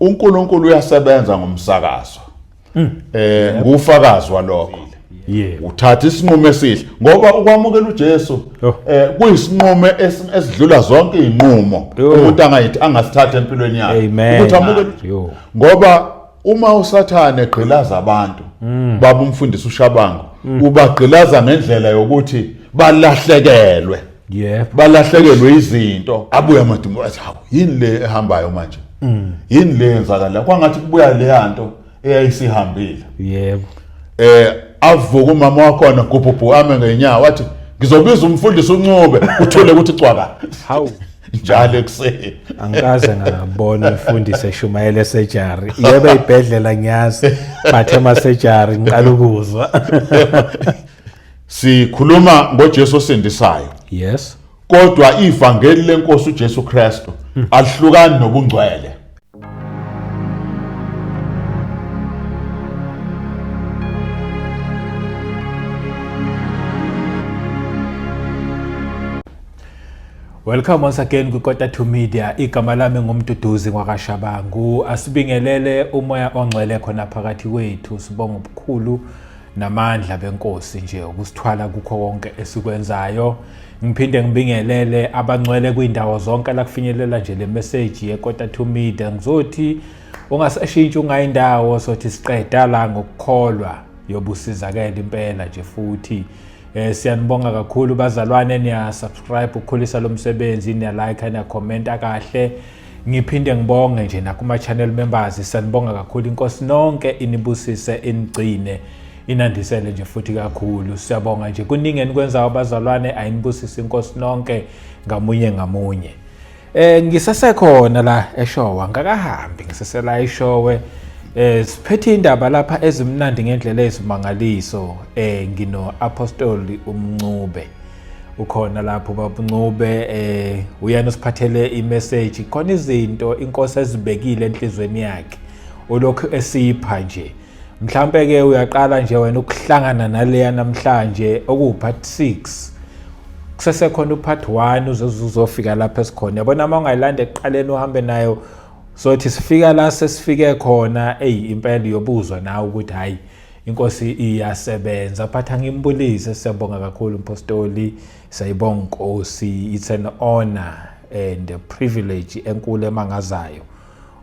uNkulunkulu uyasebenza ngomsakazo. Ngufakazi walokho. Yebo. Uthatha isinqumo esihle ngoba ukwamukela uJesu Oh. kuyisinqumo esidlula zonke izinqumo Yo. umuntu angayithi angasithatha empilweni yakhe. Amen. Ukuthi amukele Yo. ngoba uma uSathane egqilaza abantu, baba umfundisi uShabangu, ubagqilaza ngendlela yokuthi balahlekelwe. Yebo. Balahlekelwe izinto, abuye amadimoni athi hawu, yini le ehambayo manje? Yini le yenzakala? Kwangathi kubuya leya nto eyayisihambile. Yebo. Avuka umama wakhona gubhubhu ame ngenyawo wathi ngizobiza umfundisi uNcube, uthule ukuthi cwaka. Hawu. Njalo ekuseni. Angikaze ngabona umfundisi eshumayela esejari. Yebo, ibhedlela ngiyazi, but emasejari ngiqala ukuzwa. Sikhuluma ngoJesu osindisayo. Yes. Kodwa ivangeli lenkosi uJesu Kristu alihlukani nobungcwele. Welcome once again kwiKota 2 Media. Igama lami nguMduduzi ngwakaShabangu. Asibingelele umoya ongcwele khona phakathi kwethu. Sibonga ubukhulu namandla benkosi nje ukusithwala kukho konke esikwenzayo. Ngiphinde ngibingelele abangcwele kwindawo zonke la kufinyelela nje le message yeKota 2 Media. Ngizothi ungasashintshi ungayindawo, sothi siqeda la ngokukholwa yobusizakela impela nje futhi. Siyanibonga kakhulu bazalwane, niya subscribe ukukhulisa lo msebenzi, niya like, niya commenta kahle. Ngiphinde ngibonge nje nakuma channel members, siyanibonga kakhulu. Inkosi nonke inibusise, inigcine, inandisele nje futhi kakhulu. Siyabonga nje kuningi enikwenzayo bazalwane, ayinibusise inkosi nonke ngamunye ngamunye. Ngisesekhona la eShowe, ngakahambi, ngisesela eShowe. Siphethe indaba lapha ezimnandi ngendlela ezimangaliso. Ngino Apostoli uMncube. Ukhona lapho baba uNcube, uyena usiphathele imessage. Khona izinto inkosi ezibekile enhlizweni yakhe, ulokhu esipha nje. Mhlambe ke uyaqala nje wena ukuhlangana naleya namhlanje okuwu part 6. Kusesekhona upart 1 uzofika lapha esikhona. Yabona uma ungayilanda ekuqaleni uhambe nayo, sothi sifika la sesifike khona, ey impela uyobuzwa nawe ukuthi hayi inkosi iyasebenza. But angimbulise, siyabonga kakhulu mpostoli, siyayibonga inkosi. It's an honor and a privilege enkulu emangazayo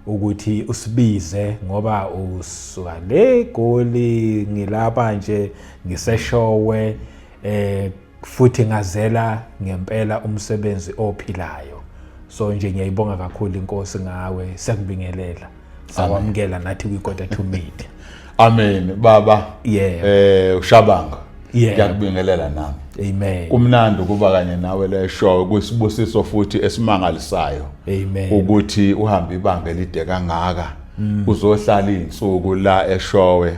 ukuthi usibize, ngoba usuka le Goli, ngilapha nje ngiseshowe, futhi ngazela ngempela umsebenzi ophilayo. So nje ngiyayibonga kakhulu inkosi ngawe, siyakubingelela, sawamukela nathi kwiKota 2 Media. Amen baba. Yeah. uShabanga. Yeah. Ngiyakubingelela nami. Amen. Kumnandi ukuba kanye nawe le show, kuyisibusiso futhi esimangalisayo. Amen. Ukuthi uhambe ibanga elide kangaka, uzohlala izinsuku la eshowe,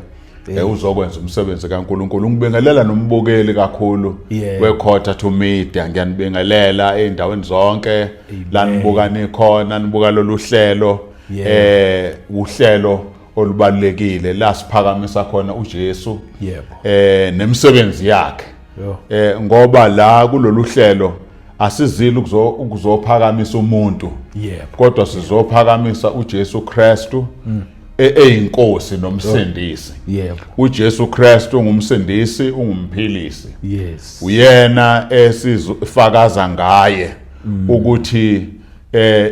uzokwenza umsebenzi kaNkuluNkulu. Ngibingelela nombukeli kakhulu weKota 2 Media, ngiyanibingelela ezindaweni zonke la nibuka nikhona, nibuka lolu hlelo. Uhlelo olubalekile la siphakamisa khona uJesu. Yebo. Nemisebenzi yakhe. Yo. Ngoba la kulolu hlelo asizili ukuzophakamisa umuntu. Yebo. Kodwa sizophakamisa uJesu Kristu eyinkosi nomsindisi. Yebo. uJesu Kristu ungumsindisi, ungumphilisi. Yes. Uyena esizofakaza ngaye ukuthi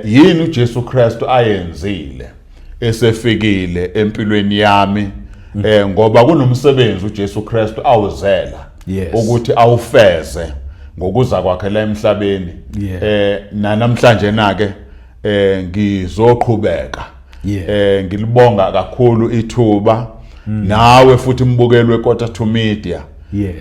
yini uJesu Kristu ayenzile esefikile empilweni yami, ngoba kunomsebenzi uJesu Kristu awuzela Yes. ukuthi awufeze ngokuza kwakhe la emhlabeni. Yeah. Namhlanje nake ngizoqhubeka. Yeah. Ngilibonga kakhulu ithuba nawe futhi mbukelwe Kota 2 Media. Yes.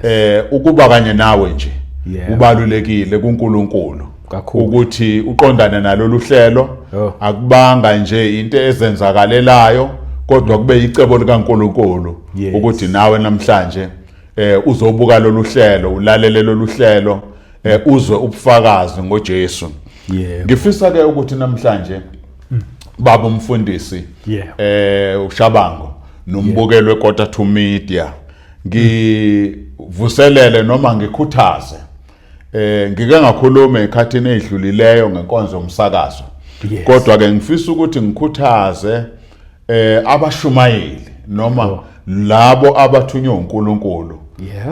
Ukuba kanye nawe nje Yeah. ubalulekile kuNkulunkulu Kakhulu. ukuthi uqondane nalolu hlelo. Oh. Akubanga nje into ezenzakalelayo, kodwa kube icebo likaNkulunkulu Yes. ukuthi nawe namhlanje uzobuka lolu hlelo, ulalele lolu hlelo, uzwe ubufakazi ngoJesu. Yeah. Ngifisa ke ukuthi namhlanje baba umfundisi Yeah. uShabango nombukelo weKota 2 Media ngivuselele noma ngikhuthaze. Ngike ngakhuluma ekhathini ezidlulileyo ngenkonzo yomsakazo. Yes. Kodwa ke ngifisa ukuthi ngikhuthaze Abashumayeli noma labo abathunywe uNkulunkulu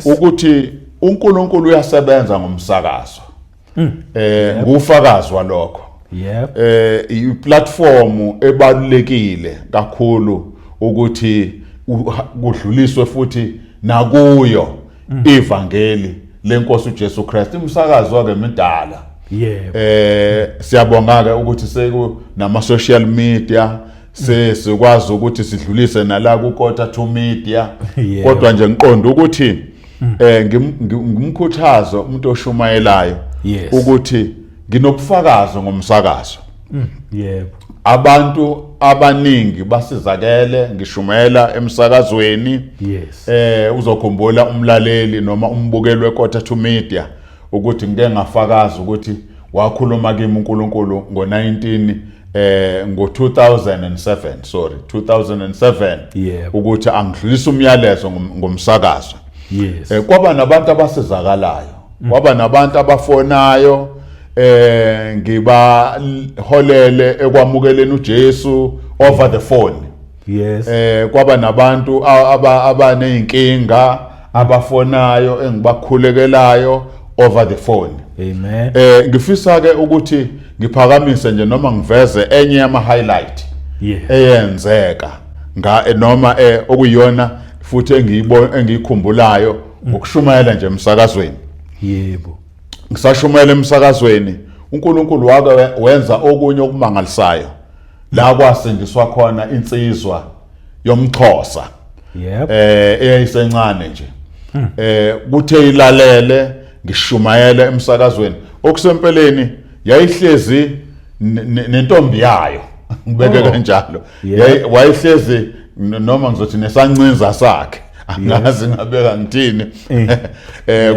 ukuthi uNkulunkulu uyasebenza ngomsakazo. Ngufakazi walokho. Iplatform ebalulekile kakhulu ukuthi kudluliswe futhi nakuyo ivangeli lenkosi uJesu Kristu. Umsakazo ke midala. Siyabonga ke ukuthi seku nama social media, sesikwazi ukuthi sidlulise nala ku Quarter to Media. Kodwa nje ngiqonda ukuthi ngimkhuthazo umuntu oshumayelayo ukuthi nginobufakazi ngomsakazo. Abantu abaningi basizakele ngishumayela emsakazweni. Uzokhumbula umlaleli noma umbukeli weQuarter to Media ukuthi ngike ngafakaza ukuthi wakhuluma kimi uNkulunkulu ngo-19 ngo-2007, sorry, 2007, ukuthi angidlulise umyalezo ngomsakazo. Kwaba nabantu abasizakalayo, kwaba nabantu abafonayo, ngibaholele ekwamukeleni uJesu over the phone. Kwaba nabantu abaneyinkinga abafonayo engibakhulekelayo over the phone. Amen. Ngifisa ke ukuthi ngiphakamise nje noma ngiveze enye yama highlight eyenzeka nga noma okuyiyona futhi engiyibona engiyikhumbulayo ngokushumayela nje emsakazweni. Ngisashumayela emsakazweni, uNkulunkulu wake wenza okunye okumangalisayo la kwasindiswa khona insizwa yomXhosa. Eyayisencane nje. Kuthe ilalele ngishumayela emsakazweni, okusempeleni yayihlezi nentombi yayo, ngibeke kanjalo. Wayehlezi noma ngizothi nesancinza sakhe, angazi ngabeka ngithini,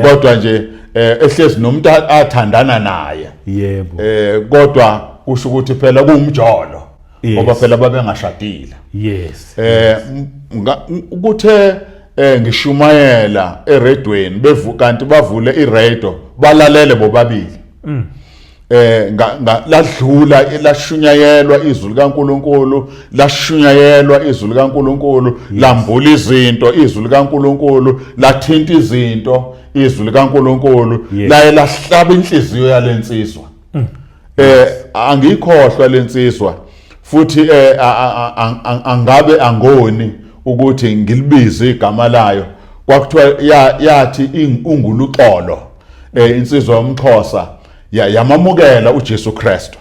kodwa nje ehlezi nomuntu athandana naye. Kodwa kusho ukuthi phela kuwumjolo ngoba phela babengashadile. Kuthe ngishumayela eredweni, bevu kanti bavule iradio balalele bobabili. Ladlula, lashunyayelwa izwi likaNkuluNkulu, lashunyayelwa izwi likaNkuluNkulu, lambula izinto izwi likaNkuluNkulu, lathinta izinto izwi likaNkuluNkulu, laye lahlaba inhliziyo yalensizwa. Angikhohlwa lensizwa futhi angabe angoni ukuthi ngilibize igama layo. Kwakuthiwa yathi unguluxolo, insizwa yomXhosa yamamukela uJesu Kristu.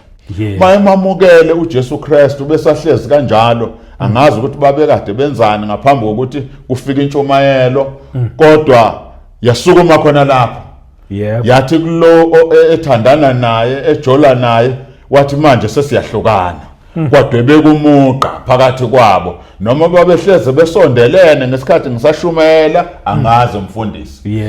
Bayamamukele uJesu Kristu besahlezi kanjalo, angazi ukuthi babekade benzani ngaphambi kokuthi kufike intshumayelo, kodwa yasukuma khona lapho. Yathi kulo ethandana naye, ejola naye, wathi manje sesiyahlukana. Kwadwebeka umugqa phakathi kwabo, noma babehleze besondelene ngesikhathi ngisashumela, angazi mfundisi.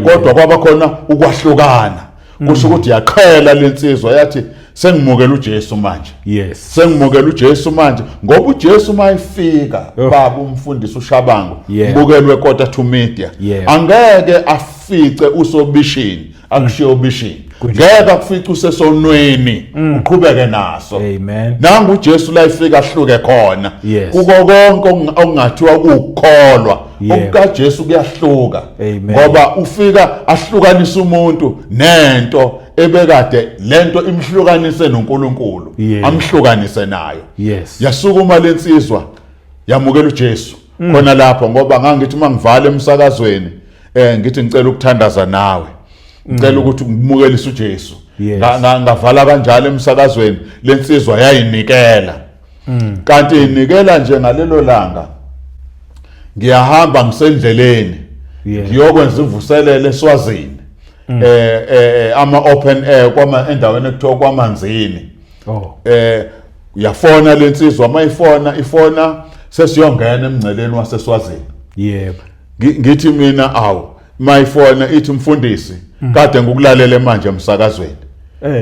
Kodwa kwaba khona ukwahlukana. Kusho ukuthi yaqhela lensizwa, yathi sengimukela uJesu manje. Sengimukela uJesu manje, ngoba uJesu mayifika, baba umfundisi uShabangu, mbukelwe Quarter to Media, angeke afice usobishini, akushiye obishini. Ngeke akufice usesonweni, uqhubeke naso. Amen. Nangu uJesu la ifika ahluke khona. Kuko konke okungathiwa ukukholwa okukaJesu kuyahluka. Amen. Ngoba ufika ahlukanisa umuntu nento ebekade lento imhlukanise noNkulunkulu, amhlukanise nayo. Yasukuma lensizwa yamukela uJesu khona lapho, ngoba ngangithi uma ngivala emsakazweni ngithi ngicela ukuthandaza nawe, ngicela ukuthi ngimukelise uJesu. Ngavala kanjalo emsakazweni, lensizwa yayinikela. Kanti inikela nje ngalelo langa, ngiyahamba ngisendleleni ngiyokwenza ivuselele eSwazini, ama open air kwama endaweni ekuthiwa kwaManzini. Uyafona lensizwa, mayifona ifona sesiyongena emngceleni waseSwazini. Ngithi mina awu, mayifona ithi mfundisi, kade ngikulalele manje emsakazweni,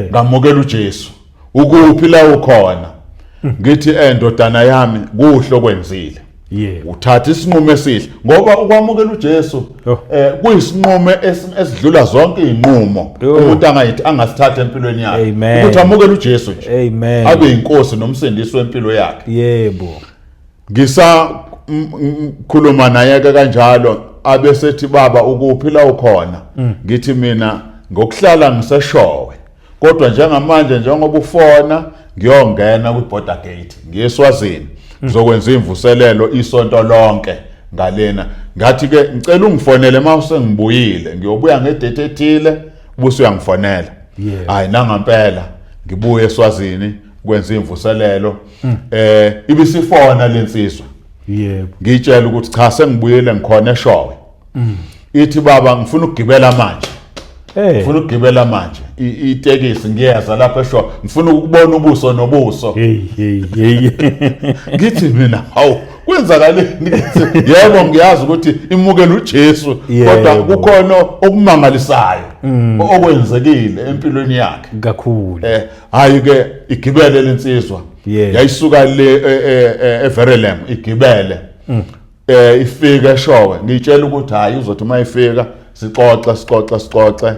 ngamukela uJesu, ukuphi la ukhona? Ngithi ndodana yami, kuhle okwenzile. Uthatha isinqumo esihle, ngoba ukwamukela uJesu kuyisinqumo esidlula zonke izinqumo umuntu angayithi angasithatha empilweni yakhe, Amen. ukuthi amukele uJesu nje Amen. abe inkosi nomsindisi wempilo yakhe. Ngisakhuluma naye ke kanjalo, abesethi, "Baba, ukuphi la ukhona?" Ngithi mina ngokuhlala ngiseshowe, kodwa njengamanje njengoba ufona ngiyongena kwi-border gate, ngiye eSwazini, ngizokwenza imvuselelo isonto lonke ngalena. Ngathi ke ngicela ungifonele uma usengibuyile, ngiyobuya ngedate ethile, buse uyangifonela. Hayi, nangampela ngibuye eSwazini kwenza imvuselelo, ibisifona lensizwa. Ngitshela ukuthi cha, sengibuyele, ngikhona eShowe. Ithi, "Baba, ngifuna ukugibela manje." "Ngifuna ukugibela manje itekisi, ngiyeza lapha eShowe, ngifuna ukubona ubuso nobuso." Hey, hey, hey. Ngithi mina, "Hawu, kwenzakaleni?" Ngithi, "Yebo, ngiyazi ukuthi imukela uJesu, kodwa kukhona okumangalisayo okwenzekile empilweni yakhe." Kakhulu. Hayi ke, igibele lensizwa. Yayisuka le eVerulam, igibele ifike eShowe. Ngitshela ukuthi hayi, uzothi uma ifika sixoxe, sixoxe, sixoxe,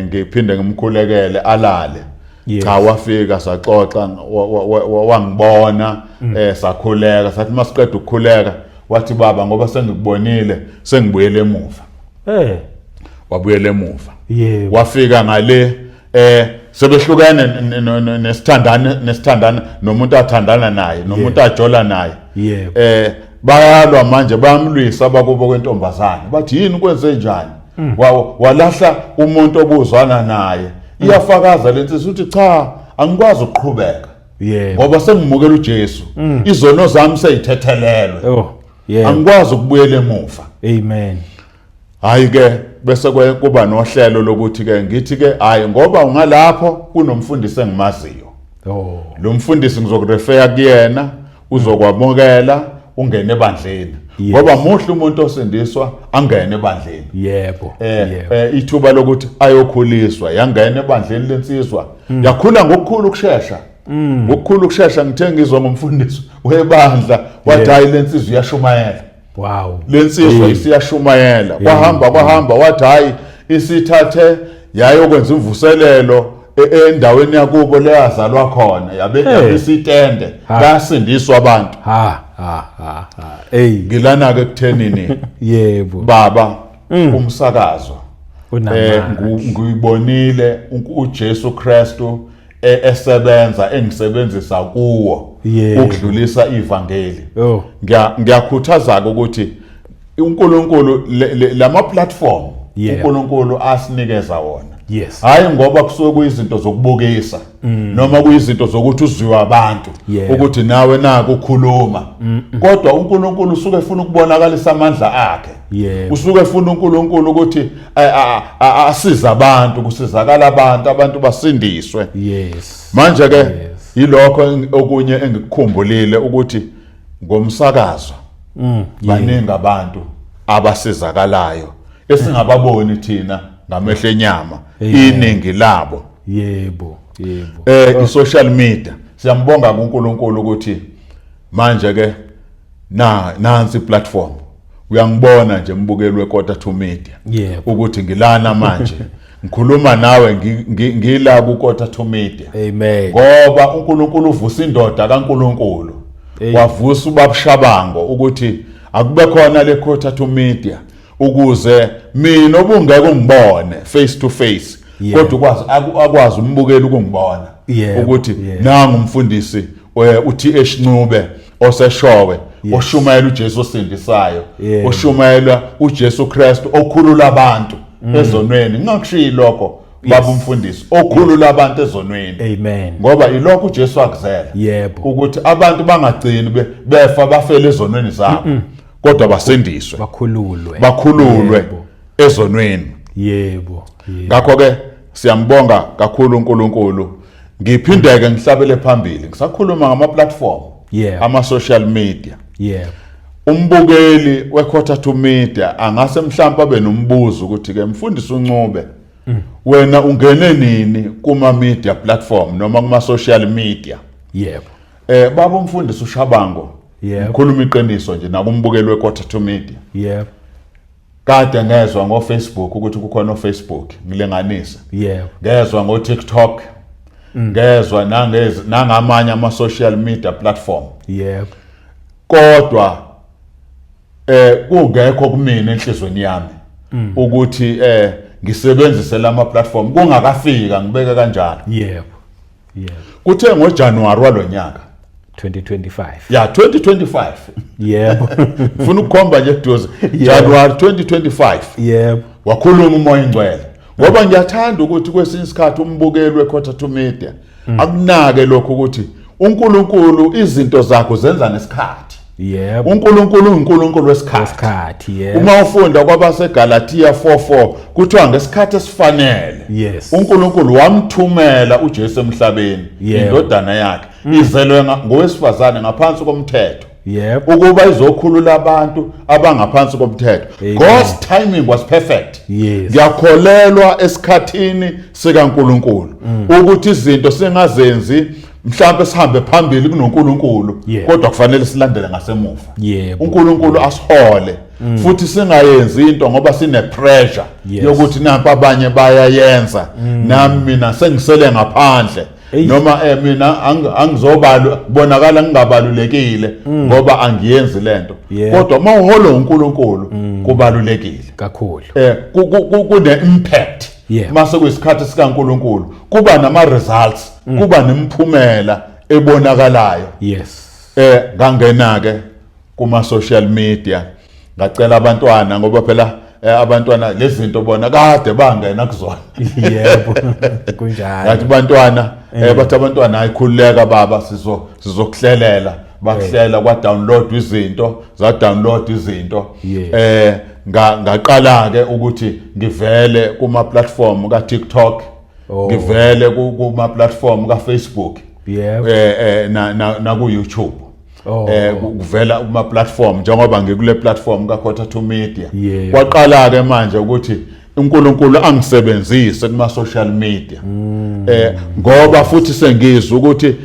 ngiphinde ngimkhulekele, alale. Cha, wafika, saxoxa, wangibona, sakhuleka. Sathi masiqeda ukukhuleka, wathi, "Baba, ngoba sengikubonile, sengibuyele emuva." Wabuyela emuva. Wafika ngale, sebehlukene nesithandane, nesithandana nomuntu athandana naye, nomuntu ajola naye. Bayalwa manje, bayamlwisa abakubo kwentombazane, bathi, "Yini, kwenze njani? Walahla umuntu obuzwana naye." Iyafakaza lensizwa ukuthi, "Cha, angikwazi ukuqhubeka ngoba sengimukela uJesu, izono zami seyithethelelwe." Oh, yebo. "Angikwazi ukubuyela emuva." Amen. Hayi ke, bese kuba nohlelo lokuthi ke ngithi ke, hayi, ngoba ungalapho kunomfundisi engimaziyo. Lo mfundisi ngizokurefera kuyena, uzokwamukela, ungene ebandleni. Ngoba muhle umuntu osindiswa angene ebandleni. Ithuba lokuthi ayokhuliswa, yangena ebandleni lensizwa, yakhula ngokukhulu ukushesha. Ngokukhulu ukushesha, ngithe ngizwa ngomfundisi webandla, wathi, "Hayi, lensizwa iyashumayela." Lensizwa isiyashumayela. Kwahamba kwahamba, wathi hayi, isithathe yayokwenza imvuselelo endaweni yakubo leyazalwa khona, yabe yabisa itende, bayasindiswa abantu. Ha ha ha ha. Hey. Ngilana ke kuthenini, baba, umsakazo Unamandla. Ngiyibonile uJesu Kristu esebenza, engisebenzisa kuwo ukudlulisa ivangeli. Ngiyakhuthaza ukuthi uNkulunkulu lama platform uNkulunkulu asinikeza wona, hayi ngoba kusuke kuyizinto zokubukisa noma kuyizinto zokuthi uzwiwe abantu ukuthi nawe naku ukhuluma, kodwa uNkulunkulu usuke efuna ukubonakalisa amandla akhe. Usuke efuna uNkulunkulu ukuthi asize abantu, kusizakala abantu, abantu basindiswe. Manje ke yilokho okunye engikukhumbulile ukuthi ngomsakazo baningi abantu abasizakalayo esingababoni thina ngamehlo enyama, iningi labo. Yebo. Yebo. I-social media, siyambonga kuNkulunkulu ukuthi manje ke na nansi platform, uyangibona nje mbukeli weKota to Media ukuthi ngilana manje ngikhuluma nawe, ngila kuKota to Media. Amen. Ngoba uNkulunkulu uvusa indoda kaNkulunkulu, wavusa ubab'Shabango ukuthi akube khona le Kota to Media, ukuze mina obungeke ungibone face to face, kodwa ukwazi akwazi umbukeli ukungibona ukuthi nangu umfundisi uTH Ncube oseshowe, oshumayela uJesu osindisayo, oshumayela uJesu Kristu okhulula abantu ezonweni. Ngingakushiyi lokho, baba umfundisi, okhulula abantu ezonweni. Amen. Ngoba ilokho uJesu akuzela, ukuthi abantu bangagcini befa, bafele ezonweni zabo, kodwa basindiswe, bakhululwe. Bakhululwe ezonweni. Yebo. Yebo. Ngakho ke siyambonga kakhulu uNkulunkulu. Ngiphindeke ngihlabele phambili, ngisakhuluma ngama platform, ama social media. Umbukeli weQuarter to Media angase mhlawumbe abe nombuzo ukuthi ke, mfundisi uNcube, wena ungene nini kuma media platform noma kuma social media? Baba umfundisi uShabango, ngikhuluma iqiniso nje nakumbukeli weQuarter to Media. Kade ngezwa ngo Facebook ukuthi kukhona uFacebook, ngilinganise. Ngezwa ngo TikTok. Ngezwa nangezi nangamanye ama social media platform. Kodwa kungekho kumina enhlizweni yami ukuthi ngisebenzise lama platform kungakafika, ngibeke kanjalo. Yebo. Yebo. Kuthe ngoJanuary walonyaka 2025. Ya, 2025. Ngifuna ukukhomba nje eduze. January 2025. Wakhuluma uMoya Ingcwele. Ngoba ngiyathanda ukuthi kwesinye isikhathi umbukeli weQuarter to Media akunake lokho ukuthi uNkulunkulu izinto zakho zenza ngesikhathi. uNkulunkulu uNkulunkulu wesikhathi. Isikhathi, yebo. Uma ufunda kwabaseGalatia 4:4 kuthiwa ngesikhathi esifanele uNkulunkulu wamthumela uJesu emhlabeni, indodana yakhe izelwe ngowesifazane ngaphansi komthetho, ukuba izokhulula abantu abangaphansi komthetho. God's timing was perfect. Ngiyakholelwa esikhathini sikaNkulunkulu ukuthi izinto singazenzi mhlawumbe sihambe phambili kunoNkulunkulu, kodwa kufanele silandele ngasemuva. uNkulunkulu asihole futhi singayenzi into ngoba sine pressure yokuthi nampa abanye bayayenza, nami mina sengisele ngaphandle, noma mina angizobalwa bonakala ngingabalulekile ngoba angiyenzi lento. Kodwa mawuholo uNkulunkulu kubalulekile kakhulu. Kune impact. Mase kuyisikhathi sikaNkulunkulu kuba nama results, kuba nemiphumela ebonakalayo. Ngangena ke kuma social media, ngacela abantwana ngoba phela abantwana lezi zinto bona kade bangena kuzona. Yebo. Kunjalo. Ngathi bantwana, bathi abantwana ayikhululeka baba, sizokuhlelela. Bakuhlela, kwa download izinto, za download izinto. Ngaqala ke ukuthi ngivele kuma platform ka TikTok, ngivele kuma platform ka Facebook, na ku YouTube. Kuvela kuma platform njengoba ngikule platform ka Quarter to Media. Kwaqala ke manje ukuthi uNkulunkulu angisebenzise kuma social media, ngoba futhi sengizwa ukuthi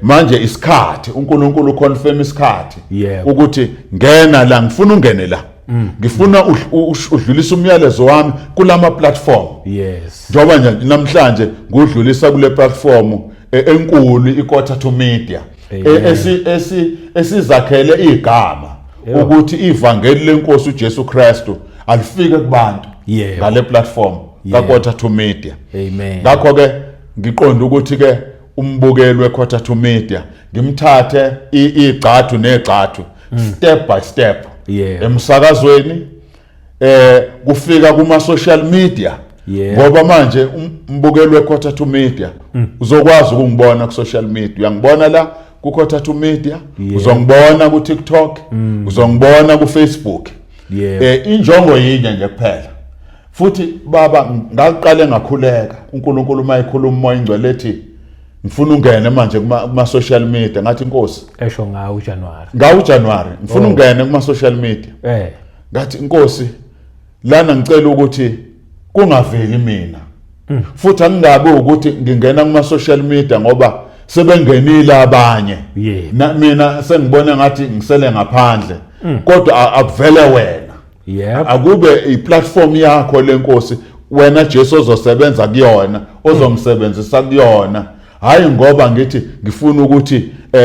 manje isikhathi uNkulunkulu confirm isikhathi ukuthi ngena la, ngifuna ungene la, ngifuna udlulise umyalezo wami kulama platform. Njengoba nje namhlanje ngudlulisa kule platform enkulu iQuarter to Media, esizakhele igama ukuthi ivangeli lenkosi uJesu Kristu alifike kubantu ngale platform kaQuarter to Media. Amen. Ngakho ke ngiqonda ukuthi ke umbukeli weQuarter to Media ngimthathe igxathu negxathu, step by step, emsakazweni, kufika kuma social media, ngoba manje umbukeli weQuarter to Media uzokwazi ukungibona ku social media. Uyangibona la ku Quarter to Media, uzongibona ku TikTok, uzongibona ku Facebook. Injongo yinye nje kuphela. Futhi baba, ngaqale ngakhuleka uNkulunkulu mayikhuluma uMoya Ingcwele ethi ngifuna ungene manje kuma social media, ngathi inkosi Esho ngawo uJanuary. Ngawo uJanuary ngifuna ungene kuma social media. Ngathi inkosi lana ngicela ukuthi kungaveli mina, futhi angingabi ukuthi ngingena kuma social media ngoba sebengenile abanye, na mina sengibona ngathi ngisele ngaphandle, kodwa akuvele wena. Akube iplatform yakho lenkosi, wena Jesu ozosebenza kuyona, ozongisebenzisa kuyona, hayi ngoba ngithi ngifuna ukuthi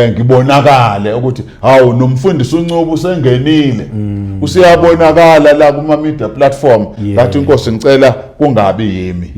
ngibonakale ukuthi hawu nomfundisi uNcube usengenile, usiyabonakala la kuma media platform. Ngathi inkosi ngicela kungabi yimi,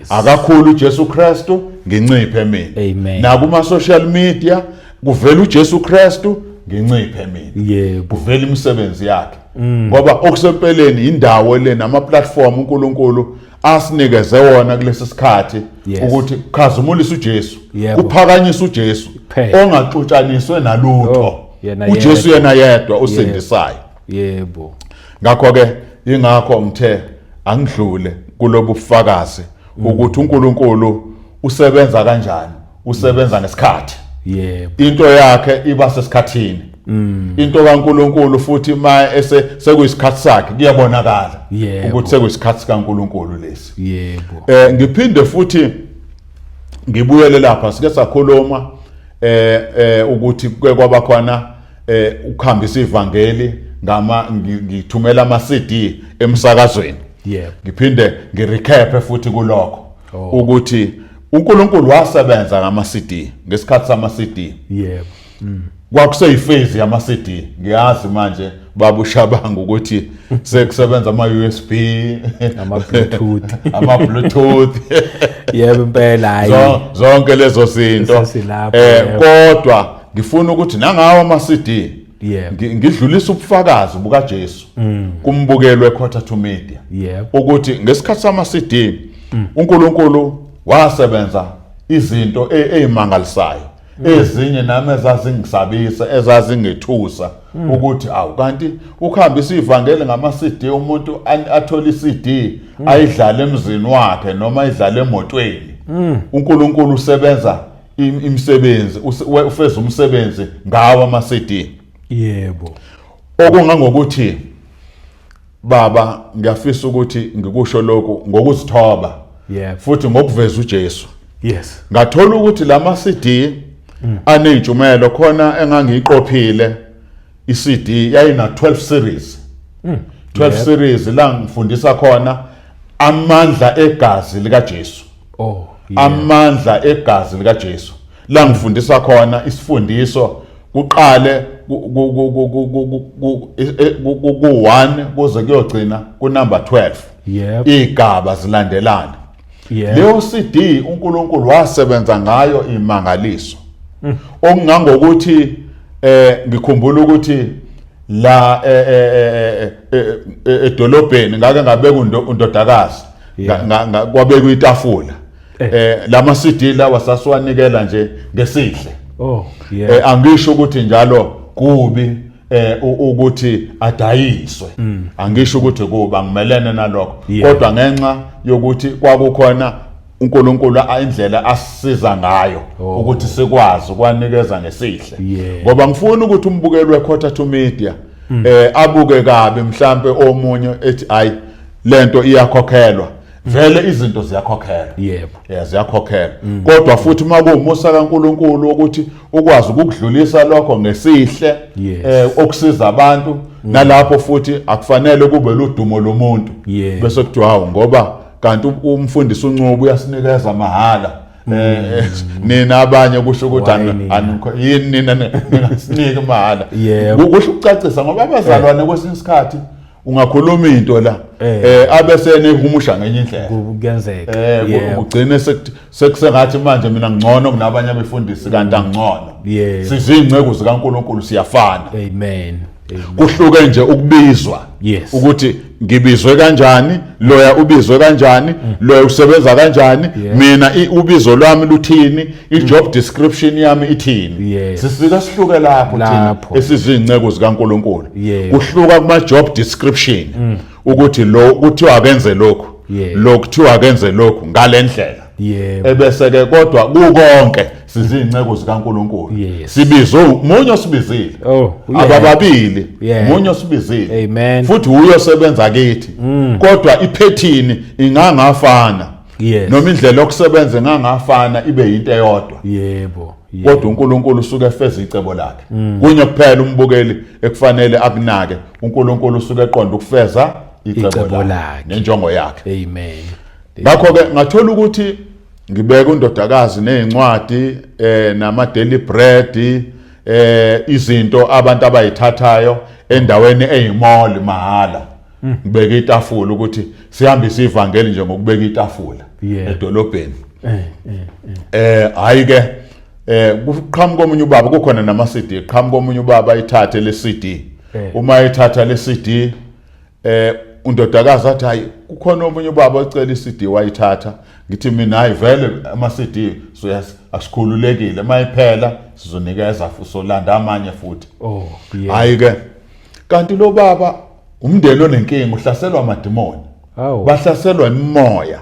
akakhulu uJesu Kristu, nginciphe mina. Amen. Na kuma social media kuvela uJesu Kristu, nginciphe mina. Kuvela imisebenzi yakhe, ngoba okusempeleni indawo le nama platform uNkulunkulu asinikeze wona kulesi sikhathi ukuthi kukhazimulisa uJesu, kuphakanyisa uJesu Kuphela. ongaxutshaniswe nalutho. Oh, yena uJesu yedwa. yena yedwa osindisayo. Ngakho ke ingakho ngithe angidlule kulobu bufakazi ukuthi uNkulunkulu usebenza kanjani, usebenza ngesikhathi. Into yakhe iba sesikhathini. Into kaNkulunkulu futhi ma ese sekuyisikhathi sakhe kuyabonakala ukuthi sekuyisikhathi sikaNkulunkulu lesi. Ngiphinde futhi ngibuyele lapha sike sakhuluma ukuthi kuke kwaba khona ukuhambisa ivangeli ngama ngithumela ama CD emsakazweni. Ngiphinde ngirecap futhi kulokho ukuthi uNkulunkulu wasebenza ngama CD ngesikhathi sama CD. Kwakuseyiphase yama CD. Ngiyazi manje baba uShabangu ukuthi sekusebenza ama USB, ama Bluetooth, ama Bluetooth. Yebo impela, hayi. Zonke lezo zinto. Sasilapho, Kodwa ngifuna ukuthi nangawo ama CD ngidlulisa ubufakazi bukaJesu kumbukelwe Quarter to Media ukuthi ngesikhathi sama CD uNkulunkulu wasebenza izinto ezimangalisayo, ezinye nami ezazingisabisa, ezazingethusa ukuthi awu, kanti ukuhambisa ivangeli ngama CD, umuntu athole iCD ayidlale emzini wakhe noma ayidlale emotweni, uNkulunkulu usebenza imisebenzi, ufeza umsebenzi ngawo ama CD. Okungangokuthi baba, ngiyafisa ukuthi ngikusho lokhu ngokuzithoba futhi ngokuveza uJesu. Ngathola ukuthi lama CD aneyintshumelo khona engangiyiqophile, iCD yayina 12 series. 12 series la ngifundisa khona amandla egazi lika Jesu. Amandla egazi lika Jesu. La ngifundisa khona isifundiso kuqale ku 1 kuze kuyogcina ku number 12. Igaba zilandelana. Leyo CD uNkulunkulu wasebenza ngayo imangaliso. Okungangokuthi ngikhumbula ukuthi la edolobheni ngake ngabeka undodakazi, kwabekwa itafula, lama CD lawa sasiwanikela nje ngesihle. Angisho ukuthi njalo kubi ukuthi adayiswe, angisho ukuthi kuba ngimelene nalokho, kodwa ngenxa yokuthi kwakukhona uNkulunkulu indlela asisiza ngayo ukuthi sikwazi ukwanikeza ngesihle, ngoba ngifuna ukuthi umbukeli weQuarter to Media abuke kabi mhlambe omunye ethi ayi, lento iyakhokhelwa. Vele izinto ziyakhokhelwa. Yeah, ziyakhokhelwa, kodwa futhi uma kuwumusa kaNkuluNkulu ukuthi ukwazi ukukudlulisa lokho ngesihle, okusiza abantu, nalapho futhi akufanele kube ludumo lomuntu, bese kuthiwa hawu, ngoba kanti umfundisi uNcube uyasinikeza mahala, nina abanye kusho ukuthi Why nina? Yini nina ningasiniki mahala? Kuhle ukucacisa ngoba abazalwane kwesinye isikhathi ungakhuluma into la abese nehumusha ngenye indlela. Kuyenzeka. Ugcine sekusengathi manje mina ngcono kunabanye abefundisi, kanti angcono. Sizinceku zikaNkuluNkulu, siyafana. Amen. Amen. Kuhluke nje ukubizwa, ukuthi ngibizwe kanjani, loya ubizwe kanjani, loya usebenza kanjani, mina ubizo lwami luthini, i-job description yami ithini. Sifika sihluke lapho thina Lapho. esizinceku zikaNkuluNkulu. Kuhluka kuma job description ukuthi lo kuthiwa akenze lokhu, lo kuthiwa akenze lokhu ngalendlela, ebese ke kodwa kukonke sizinceku zikaNkuluNkulu. Sibizwe munye osibizile. Oh, yeah. Abababili, munye osibizile. Amen. Futhi uyo osebenza kithi, kodwa iphethini ingangafana noma indlela yokusebenza ingangafana ibe yinto eyodwa, kodwa uNkulunkulu usuke efeza icebo lakhe. Kunye kuphela umbukeli ekufanele akunake: uNkulunkulu usuke eqonda ukufeza icebo Icebo lakhe lakhe. nenjongo yakhe. Amen. Ngakho ke ngathola ukuthi ngibeka undodakazi nezincwadi, nama daily bread, izinto abantu abayithathayo endaweni eyimall mahala, ngibeka itafula ukuthi sihambise ivangeli nje ngokubeka itafula edolobheni. Hayi ke, kuqhamuka omunye ubaba, kukhona nama CD, qhamuka omunye ubaba ayithathe le CD. Uma ethatha le CD, undodakazi athi hayi, kukhona omunye ubaba ocela iCD wayithatha. Ngithi mina hayi, vele ama CD so asikhululekile, mayiphela sizonikeza futhi, solanda amanye futhi. Hayi ke, kanti lo baba umndeni onenkinga, uhlaselwa amadimoni. Bahlaselwa imimoya.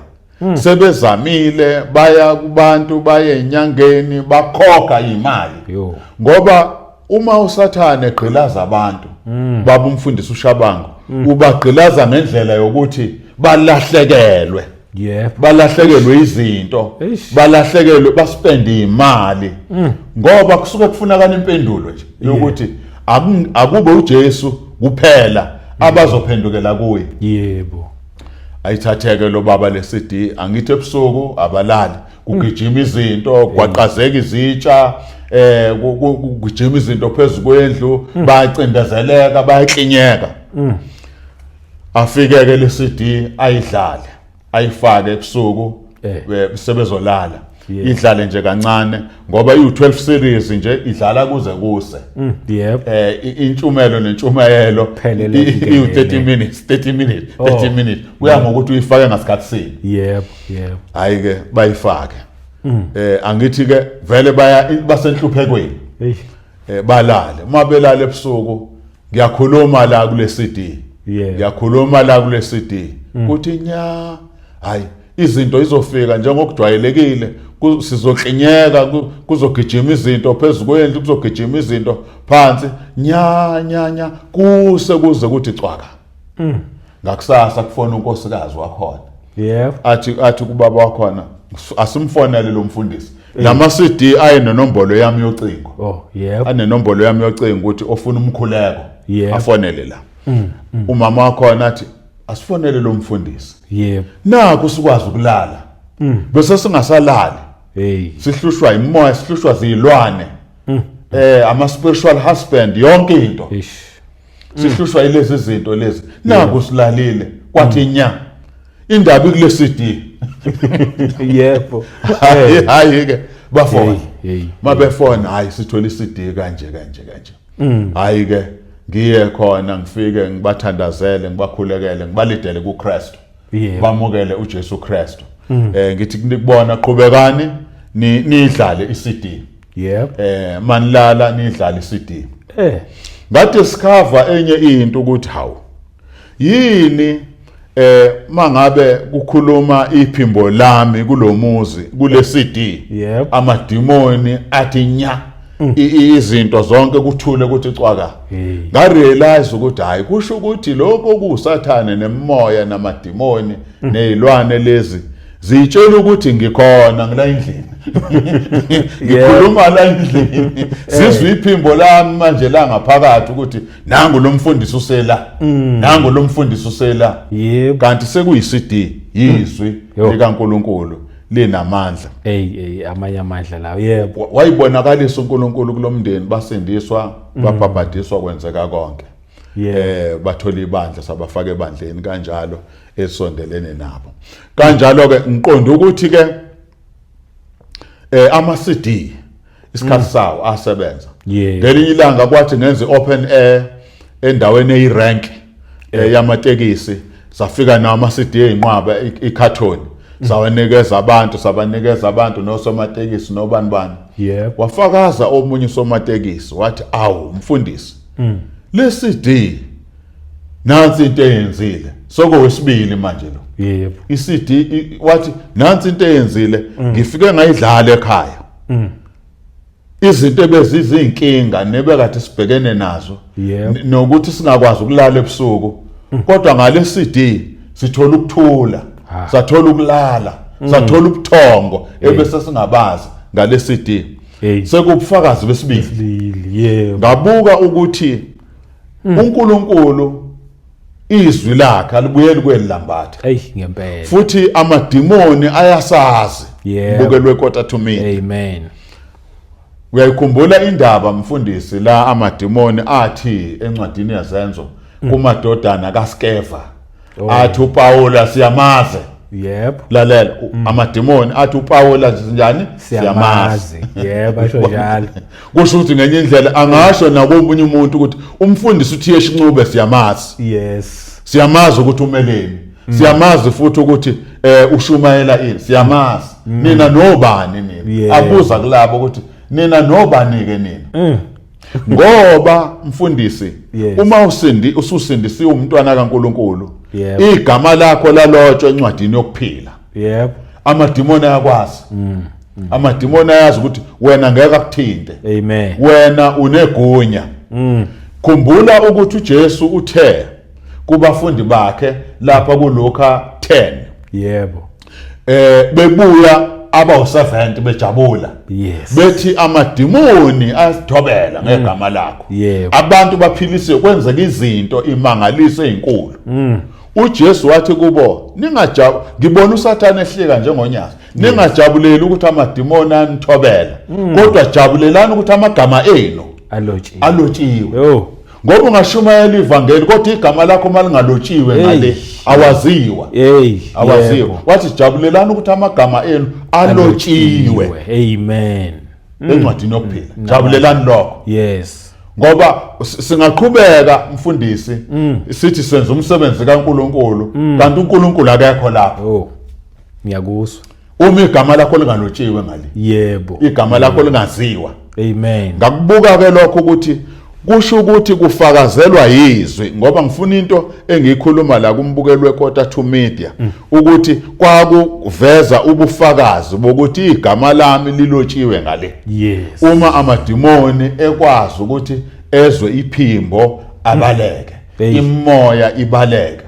Sebezamile, baya kubantu, baye enyangeni, bakhokha imali, ngoba uma uSathane egqilaza abantu, baba umfundisi uShabangu, ubagqilaza ngendlela yokuthi balahlekelwe, balahlekelwe izinto, balahlekelwe, baspende imali, ngoba kusuke kufunakala impendulo nje yokuthi akube uJesu kuphela abazophendukela kuye. Ayithatheke lo baba le CD. Angithi ebusuku abalali, kugijima izinto, gwaqazeka izitsha, Kugijima izinto phezulu kwendlu, bayacindezeleka, bayaklinyeka. Afike ke le CD ayidlale, ayifake ebusuku sebezolala. Idlale nje kancane ngoba iyu-12 series nje, idlala kuze kuse. Yebo. Intshumelo nentshumayelo Phelele iyu-30 kungenele. minutes, 30 minutes, 30 minutes, kuya ngokuthi uyifake ngasikhathi sini. yebo yebo Hayi ke, bayifake. Angithi ke vele baya basenhluphekweni. Hey. Balale, uma belale ebusuku, ngiyakhuluma la kule CD. Ngiyakhuluma la kule CD kuthi nya, hayi, izinto izofika njengokujwayelekile, sizoklinyeka, kuzogijima izinto phezulu kwendlu, kuzogijima izinto phansi, nya nya nya, kuse kuze kuthi cwaka. Ngakusasa kufona unkosikazi wakhona, athi kubaba wakhona, asimfonele lo mfundisi, lama CD ayenenombolo yami yocingo. oh yebo Anenombolo yami yocingo ukuthi ofuna umkhuleko afonele la. Umama wakhona athi asifonele lo mfundisi, naku sikwazi ukulala, bese singasalali, sihlushwa imoya, sihlushwa zilwane, ama spiritual husband, yonke into. Sihlushwa ilezi zinto lezi, naku silalile kwathi nya, indaba ikule CD. Hayi, hayi ke, bafona. Hey, hey. Mabefona, hayi, sithola iCD kanje kanje kanje. Hayi ke, ngiye khona, ngifike ngibathandazele, ngibakhulekele, ngibalidele kuKristu, bamukele uJesu Kristu. Ngithi kubona, qhubekani nidlale iCD. Manilala nidlale iCD. Ngadiscover enye into ukuthi hawu, yini mangabe kukhuluma iphimbo lami kulomuzi kule CD, amadimoni athi nya, izinto zonke kuthule kuthi cwaka. Ngarealize ukuthi hayi, kusho ukuthi lokho kusathane nemoya namadimoni nezilwane lezi zitshela ukuthi ngikhona ngila endlini, ngikhuluma la endlini, sizwe iphimbo lami manje la ngaphakathi ukuthi nangu lo mfundisi usela, nangu lo mfundisi usela. Kanti sekuyi-CD, yizwi likaNkuluNkulu linamandla. Hey, hey, amanye amandla lawo, yebo. Wayibonakalisa uNkulunkulu kulomndeni, basindiswa, babhabhadiswa, kwenzeka konke. Bathola ibandla, sabafaka ebandleni kanjalo esondelene nabo kanjalo ke. Ngiqonda ukuthi ke ama CD isikhathi sawo asebenza. Ngelinye ilanga kwathi ngenza open air endaweni eyirank yamatekisi, safika nawo ama CD eyinqwaba, icarton, sawanikeza abantu, sabanikeza abantu nosomatekisi nobani bani. Wafakaza omunye usomatekisi wathi, "Awu mfundisi, le CD nansi into eyenzile." Sokowesibili manje lo. I-CD, wathi nansi into eyenzile, ngifike ngayidlala ekhaya, izinto ebezizinkinga nebekade sibhekene nazo, nokuthi singakwazi ukulala ebusuku, kodwa ngale CD sithola ukuthula, sathola ukulala, sathola ubuthongo ebese singabazi ngale CD. Sekubufakazi besibili. Sibili, yebo. Ngabuka ukuthi uNkulunkulu, izwi lakhe alibuyeli kwelilambatha. Hey, ngempela. Futhi amadimoni ayasazi. Bukelwe Quarter to Me. Amen. Uyayikhumbula indaba, mfundisi, la amadimoni athi encwadini yaZenzo kumadodana kaSkeva, athi uPaula siyamazi? Lalela, amadimoni athi uPaula njani? Siyamazi, yebo, asho njalo. Kusho ukuthi ngenye indlela angasho nakomunye umuntu ukuthi umfundisi uTH Ncube siyamazi. Siyamazi ukuthi umeleni, siyamazi futhi ukuthi ushumayela ini, siyamazi. Nina nobani nina? Abuza kulabo ukuthi nina nobani ke nina? Ngoba mfundisi, uma usindi ususindisiwe, umntwana kaNkuluNkulu, igama lakho lalotshwa encwadini yokuphila. Amadimoni ayakwazi, amadimoni ayazi ukuthi wena ngeke akuthinte. Amen. Wena unegunya. Khumbula ukuthi uJesu uthe kubafundi bakhe lapha kuLuka 10, bebuya abawu70 bejabula, bethi amadimoni ayasithobela ngegama lakho, abantu baphilisiwe, kwenzeka izinto imangaliso ezinkulu. uJesu wathi kubo, "Ningajabu, ngibona uSathane ehlika njengonyazi. Ningajabuleli ukuthi amadimoni anithobela, kodwa jabulelani ukuthi amagama enu Alotshiwe. Alotshiwe. Yo. Ngoba ungashumayela ivangeli, kodwa igama lakho malingalotshiwe ngale, awaziwa. Hey. Awaziwa. Wathi jabulelani ukuthi amagama enu alotshiwe Amen. Encwadini yokuphila. Jabulelani lokho. Ngoba singaqhubeka, mfundisi, sithi senza umsebenzi kaNkuluNkulu, kanti uNkulunkulu akekho lapho. Oh. Ngiyakuzwa. Uma igama lakho lingalotshiwe ngale, igama lakho lingaziwa. Amen. Ngakubuka ke lokho ukuthi kusho ukuthi kufakazelwa yizwi, ngoba ngifuna into engiyikhuluma la kumbukeli weKota to Media ukuthi kwakuveza ubufakazi bokuthi igama lami lilotshiwe ngale. Uma amadimoni ekwazi ukuthi ezwe iphimbo abaleke, imoya ibaleke,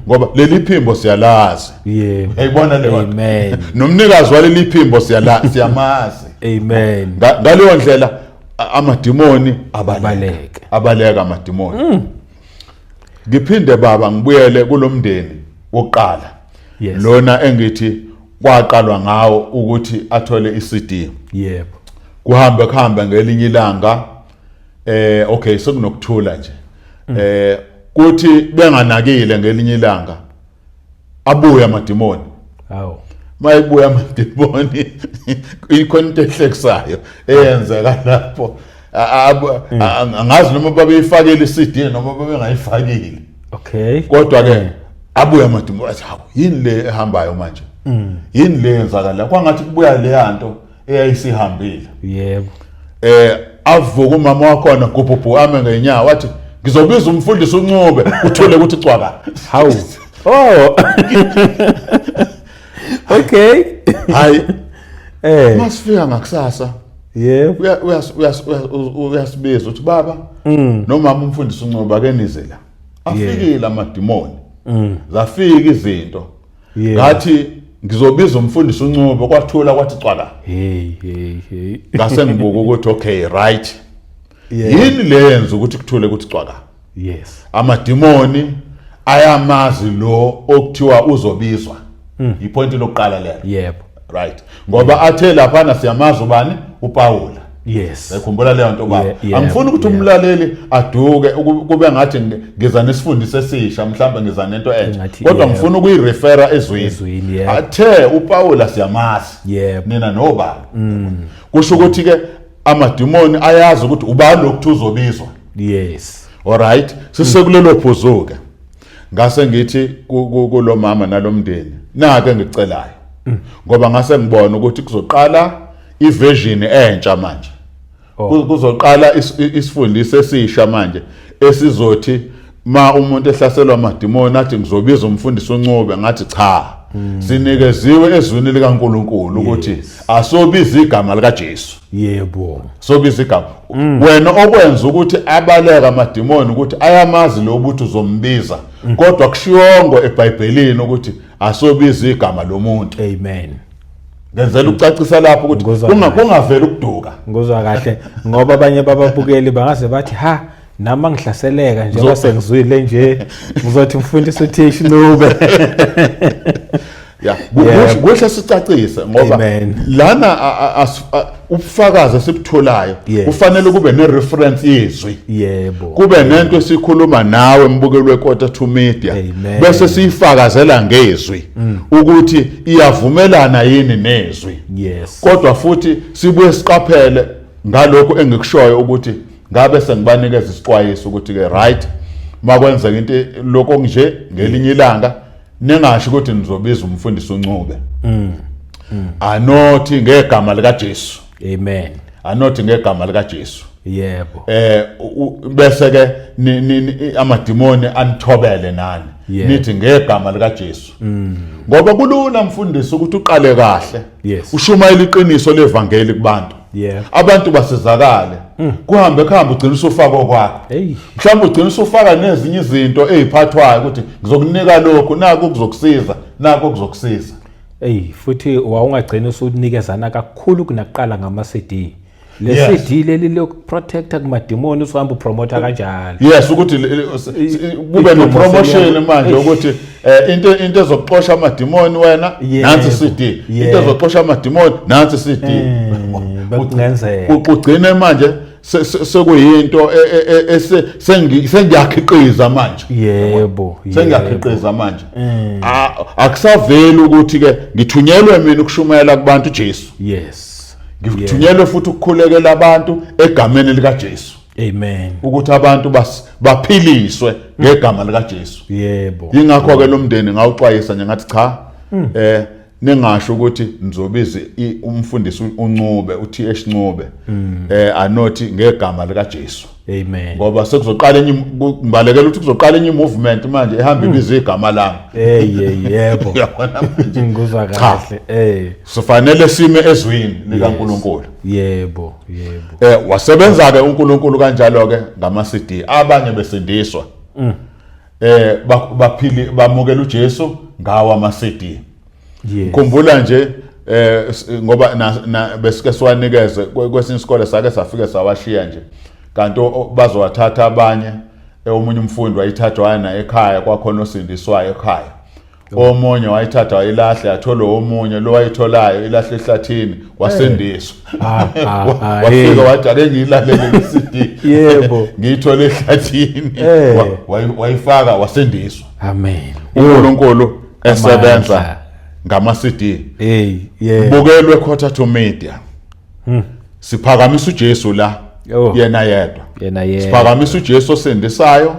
ngoba leli phimbo siyalazi. Uyayibona leyo nto? Amen. Nomnikazi waleli phimbo siyamazi. Amen. Ngaleyo ndlela amadimoni abaleka. Abaleke. Abaleka amadimoni. Ngiphinde, baba, ngibuyele kulomndeni wokuqala, lona engithi kwaqalwa ngawo ukuthi athole iCD. Kuhambe kuhambe, ngelinye ilanga, okay, sekunokuthula nje, kuthi benganakile, ngelinye ilanga abuye amadimoni. Hawu. Mayibuya amadimoni, ikhona into ehlekisayo eyenzeka lapho. Angazi noma babeyifakile iCD noma babengayifakile, kodwa ke abuya amadimoni, athi, "Hawu, yini le ehambayo manje? Yini le yenzakala?" Kwangathi kubuya leya nto eyayisihambile. Avuka umama wakhona, gubhubhu, ame ngenyawo, wathi, "Ngizobiza umfundisi uNcube." Uthule ukuthi cwaka. Hawu. Oh. Okay. Hayi, masifika ngakusasa, uyasibiza, uthi, "Baba nomama, umfundisi uNcube, ake nize la." Afikile amadimoni, zafika izinto. Ngathi, "Ngizobiza umfundisi uNcube," kwathula kwathi cwaka. Hey, hey, hey. Ngase ngibuka ukuthi okay, right, yini le yenza ukuthi kuthule kuthi cwaka? Amadimoni ayamazi lo okuthiwa uzobizwa. Ipoint lokuqala lelo. Right, ngoba athe laphana, "Siyamazi ubani, uPaula." Ekhumbula leyo nto, baba? Yeah. Angifuni ukuthi umlaleli aduke, kube ngathi ngiza nesifundiso esisha, mhlawumbe ngiza nento entsha, kodwa ngifuna ukuyirefera ezwini. Ezwini, yebo. Athe uPaula siyamazi, nina nobani? Kusho ukuthi ke amadimoni ayazi ukuthi ubani lokuthi uzobizwa. Alright, sisekulelo phuzu ke, ngase ngithi kulo mama nalomndeni, nake ngicelayo, ngoba ngase ngibona ukuthi kuzoqala iversion entsha manje. Kuzoqala isifundiso esisha manje esizothi ma umuntu ehlaselwa amadimoni athi, "Ngizobiza umfundisi uNcube." Ngathi, "Cha, sinikeziwe ezwini likaNkuluNkulu ukuthi asobiza igama likaJesu." Sobiza igama. Wena okwenza ukuthi abaleka amadimoni ukuthi ayamazi lo ukuthi uzombiza, kodwa kushiyongo eBhayibhelini ukuthi asobiza igama lomuntu. Amen. Ngenzela ukucacisa lapho ukuthi Ngikuzwa kahle. Kungaveli ukuduka. Ngikuzwa kahle, ngoba abanye bababukeli bangase bathi, "Ha, nami ngihlaseleka njengoba sengizwile nje, ngizothi umfundisi uthi Ncube." Ya, kuhle sicacise, ngoba Amen. lana ubufakazi esibutholayo kufanele kube ne-reference yezwi, kube nento esikhuluma nawe, mbukeli weKota to Media, Amen. bese siyifakazela ngezwi ukuthi iyavumelana yini nezwi. Kodwa futhi sibuye siqaphele ngalokhu engikushoyo ukuthi ngabe sengibanikeza isixwayiso ukuthi ke right, makwenzeka into lokho nje ngelinye ilanga, ningasho ukuthi nizobiza umfundisi uNcube, anothi ngegama likaJesu. Amen. Anothi ngegama likaJesu. Bese ke amadimoni anithobele nani. Nithi ngegama likaJesu, ngoba kulula, mfundisi, ukuthi uqale kahle, ushumayela iqiniso levangeli kubantu, abantu basizakale, kuhambe kuhambe, ugcina usufaka okwakho. Mhlawumbe ugcina usufaka nezinye izinto eziphathwayo ukuthi ngizokunika lokhu, naku kuzokusiza, naku kuzokusiza. Ey, futhi wawungagcina usunikezana kakhulu kunakuqala ngama CD. Le CD leli lokuprotecta kumadimoni, usuhamba upromota kanjalo. Yes, ukuthi kube no promotion manje ukuthi into ezokuxosha amadimoni wena, nansi CD, into ezoxosha amadimoni, nansi CD. Bekungenzeka ugcine manje sekuyinto sengiyakhiqiza manje. Sengiyakhiqiza manje. Akusaveli ukuthi ke ngithunyelwe mina ukushumayela kubantu uJesu. Ngithunyelwe futhi ukukhulekela abantu egameni lika Jesu. Amen. Ukuthi abantu baphiliswe ngegama lika Jesu. Yebo. Ingakho ke lo mndeni ngawuxwayisa nje ngathi cha, ningasho ukuthi nizobiza umfundisi uNcube, uTH Ncube, anothi ngegama lika Jesu. Amen. Ngoba sekuzoqala enye, ngibalekela ukuthi kuzoqala enye movement manje ehamba ibiza igama lami. Hey, yebo. Uyabona manje? Ngikuzwa kahle. Sifanele sime ezwini likaNkuluNkulu. Yebo, yebo. Wasebenza ke uNkulunkulu kanjalo ke ngama CD, abanye besindiswa. Baphili bamukela uJesu ngawo ama CD. Khumbula nje ngoba besike siwanikeze kwesinye isikole, sake safike sawashiya nje, kanti bazowathatha abanye. Omunye umfundi wayithatha waya naye ekhaya, kwakhona osindiswayo ekhaya. Omunye wayithatha wayilahla, yathola omunye lo wayitholayo ilahle ehlathini, wasindiswa. Wafika wathi ake ngiyilalele le CD. Ngiyithole ehlathini. Wayifaka wasindiswa. Amen. uNkulunkulu esebenza ngama CD. Hey, yeah. Bukelwe Quarter to Media. Siphakamisa uJesu la. Yena yedwa. Yena yedwa. Siphakamisa uJesu osindisayo.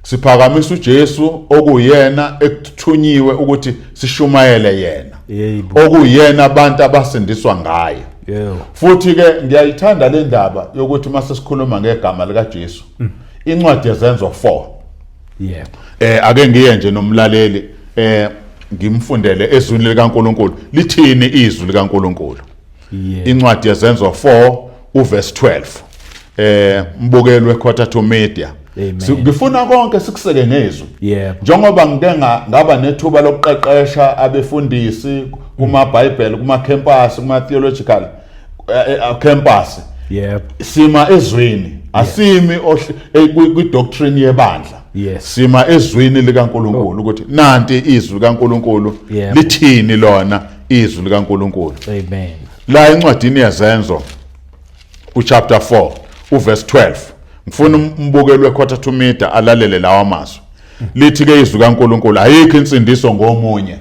Siphakamisa uJesu okuyena ekuthunyiwe ukuthi sishumayele yena. Okuyena abantu abasindiswa ngaye. Futhi ke ngiyayithanda le ndaba yokuthi mase sikhuluma ngegama lika Jesu. Incwadi yeZenzo 4. Yebo. Ake ngiye nje nomlaleli, ngimfundele ezwini likaNkuluNkulu. Lithini izwi likaNkuluNkulu? Incwadi yeZenzo 4 uverse 12. Mbukelwe Quarter to Media. Ngifuna konke sikuseke ngezwi. Njengoba ngike ngaba nethuba lokuqeqesha abefundisi kuma Bible, kuma campus, kuma theological campus. Sima ezwini, asimi kwi doctrine yebandla. Sima ezwini likaNkuluNkulu ukuthi nanti izwi likaNkuluNkulu lithini lona izwi likaNkuluNkulu. Amen. La encwadini yeZenzo uchapter 4 uverse 12, ngifuna umbukelwe Quarter to Media alalele lawa mazwi. Lithi ke izwi kaNkuluNkulu, ayikho insindiso ngomunye.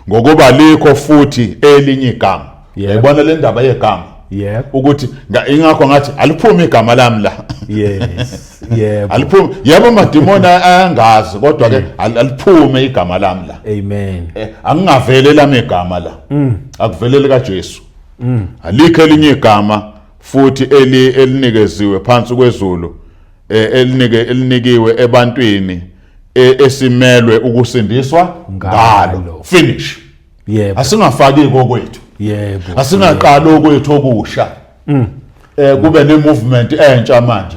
Ngokuba likho futhi elinye igama. Uyayibona le ndaba yegama? Ukuthi ingakho ngathi aliphume igama lami la. Yes. Yebo. Aliphume. Yebo, amadimoni ayangazi, kodwa ke aliphume igama lami la. Amen. Angingavele lami igama la. Akuvelele kaJesu. Alikho elinye igama futhi elinikeziwe phansi kwezulu, elinikiwe ebantwini esimelwe ukusindiswa ngalo. Finish. Asingafaki kokwethu. Asingaqali okwethu okusha. Kube ne movement entsha manje.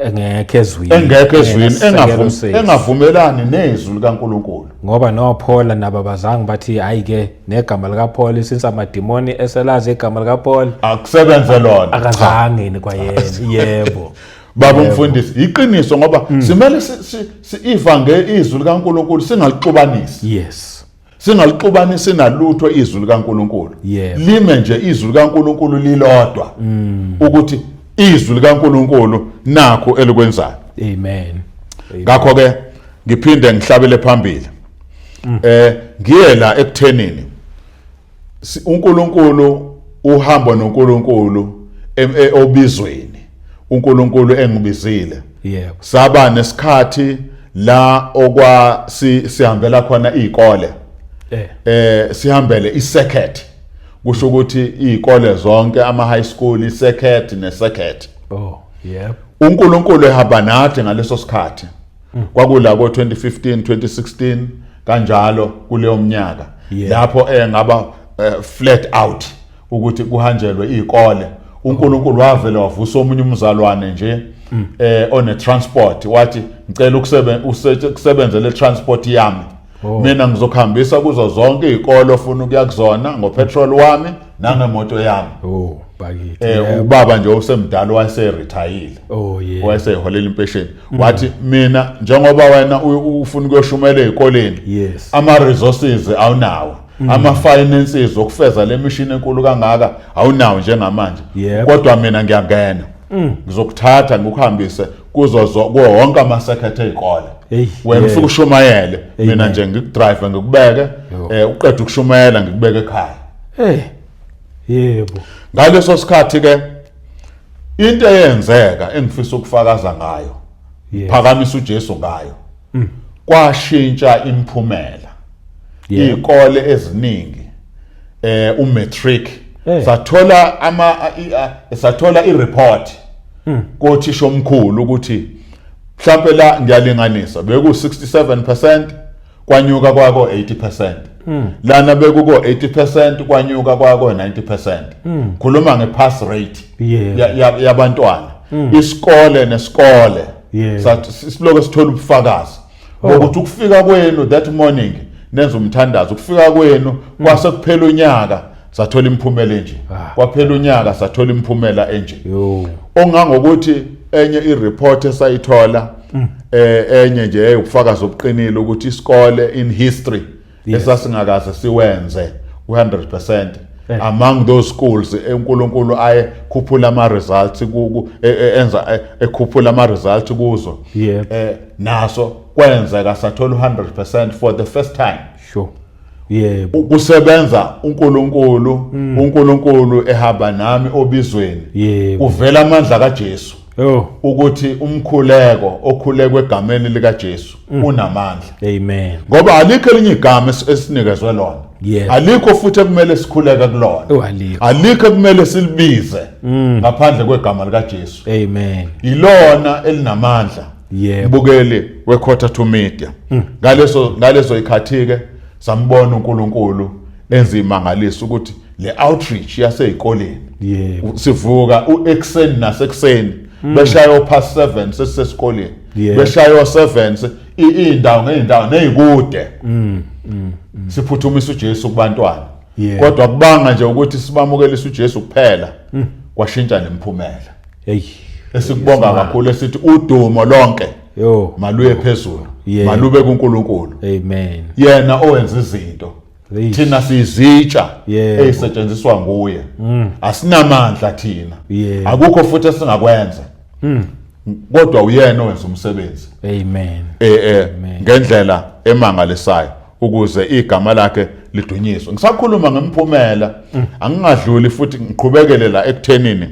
Engekho ezwini. Engekho ezwini, engavumelani nezwi likaNkuluNkulu. Ngoba noPaul nabo abazange bathi hayi ke negama likaPaul, since amadimoni eselazi igama likaPaul, akusebenze lona. Akazange yini kwayena. Yebo. Baba umfundisi, iqiniso ngoba simele ivange izwi likaNkuluNkulu singalixubanisi. Singalixubanisi nalutho izwi likaNkuluNkulu. Lime nje izwi likaNkuluNkulu lilodwa. Ukuthi izwi likaNkuluNkulu nakho elikwenzayo. Amen. Ngakho ke ngiphinde ngihlabele phambili. Ngiye la ekuthenini uNkulunkulu uhambo noNkulunkulu obizweni. uNkulunkulu engibizile. Saba nesikhathi la okwa sihambela khona izikole. Sihambele i-circuit. Kusho ukuthi izikole zonke, ama high school, i-circuit ne-circuit. Oh, yep. uNkulunkulu ehamba nathi ngaleso sikhathi. Kwakula ko 2015, 2016 kanjalo kuleyo minyaka. Lapho engaba flat out ukuthi kuhanjelwe izikole. uNkulunkulu wavele wavusa omunye umzalwane nje one transport, wathi ngicela ukusebenza le transport yami. Mina ngizokuhambisa kuzo zonke izikole ofuna ukuya kuzona ngopetrol wami nangemoto yami. Bakithi. Ubaba nje osemdala wayeserithayile. Oh yeah. Wayeseholela impesheni. Wathi mina njengoba wena ufuna ukuyoshumela ezikoleni, ama resources awunawo. Ama finances okufeza le mission enkulu kangaka awunawo njengamanje. Kodwa mina ngiyangena. Ngizokuthatha ngikuhambise kuzo kuwo wonke amasekhethe ezikole. Wena ufike ushumayele, mina nje ngikudrive ngikubeke, uqede ukushumayela ngikubeke ekhaya. Hey. Yebo. Ngaleso sikhathi ke into eyenzeka engifisa ukufakaza ngayo, phakamisa uJesu ngayo, kwashintsha imiphumela. Izikole eziningi umatric sathola sathola ireport kothisha omkhulu ukuthi mhlambe la ngiyalinganisa beku 67% kwanyuka kwako 80%, lana bekuko 80% kwanyuka kwako 90%. Khuluma ngepass rate yabantwana, isikole nesikole. Siloke sithola ubufakazi bokuthi ukufika kwenu that morning nenza umthandazo, ukufika kwenu kwase kuphela unyaka sathola imiphumela enje, kwaphela unyaka sathola imiphumela enje. Ongangokuthi enye ireport esayithola, enye nje eyubufakazi obuqinile ukuthi isikole in history esasingakaze siwenze 100% among those schools eNkulunkulu aye khuphula ama results enza ekhuphula ama results kuzo, naso kwenzeka sathola 100% for the first time. Sure. Yebo. Kusebenza uNkulunkulu, uNkulunkulu ehamba nami obizweni. Kuvela amandla kaJesu. Ukuthi umkhuleko okhulekwe egameni likaJesu unamandla. Amen. Ngoba alikho elinye igama esinikezwe lona. Alikho futhi ekumele sikhuleke kulona. Alikho. Alikho ekumele silibize ngaphandle kwegama likaJesu. Amen. Ilona elinamandla. Mbukeli weQuarter to Media. Ngaleso ikhathi ke sambona uNkulunkulu enza imangaliso ukuthi le outreach yasezikoleni. Sivuka uekuseni nasekuseni beshaya past 7 sesesikoleni. Beshaya 7 indawo ngeindawo nezikude. Siphuthumisa uJesu kubantwana. Kodwa kubanga nje ukuthi sibamukelise uJesu kuphela kwashintsha nemphumela. Hey. Esikubonga kakhulu esithi udumo lonke maluye phezulu, malube kuNkulunkulu. Amen. Yena owenza izinto. Thina sizitsha ezisetshenziswa nguye. Asinamandla thina. Akukho futhi esingakwenza. Kodwa uyena owenza umsebenzi. Amen. Ngendlela emangalisayo ukuze igama lakhe lidunyiswe. Ngisakhuluma ngemphumela, angingadluli futhi ngiqhubekele la ekuthenini.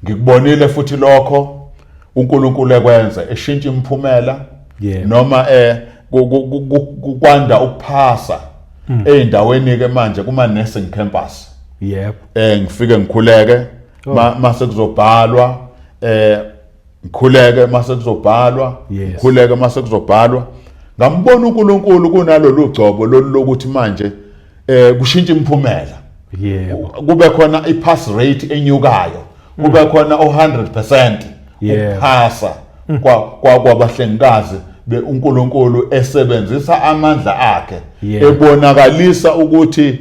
Ngikubonile futhi lokho uNkulunkulu ekwenza eshintsha imiphumela noma kwanda ukuphasa eindaweni ke manje kuma nursing campus. Ngifike ngikhuleke mase kuzobhalwa, ngikhuleke mase kuzobhalwa, ngikhuleke mase kuzobhalwa. Ngambona uNkulunkulu kunalolu gcobo lokuthi manje kushintsha imiphumela. Kube khona ipass rate enyukayo, kube khona 100% ukuphasa kwabahlengikazi uNkulunkulu esebenzisa amandla akhe ebonakalisa ukuthi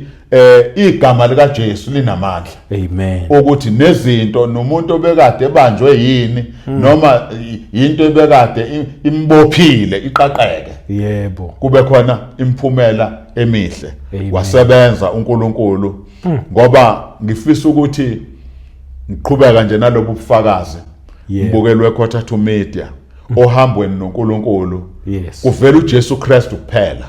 igama likaJesu linamandla. Amen. Ukuthi nezinto nomuntu obekade ebanjwe yini noma into ebekade imbophile iqaqeke. Kube khona imphumela emihle. Wasebenza uNkulunkulu ngoba ngifisa ukuthi ngiqhubeka nje nalobu bufakazi. Mbukelwe Quarter to Media ohambweni noNkulunkulu. Kuvela uJesu Kristu kuphela.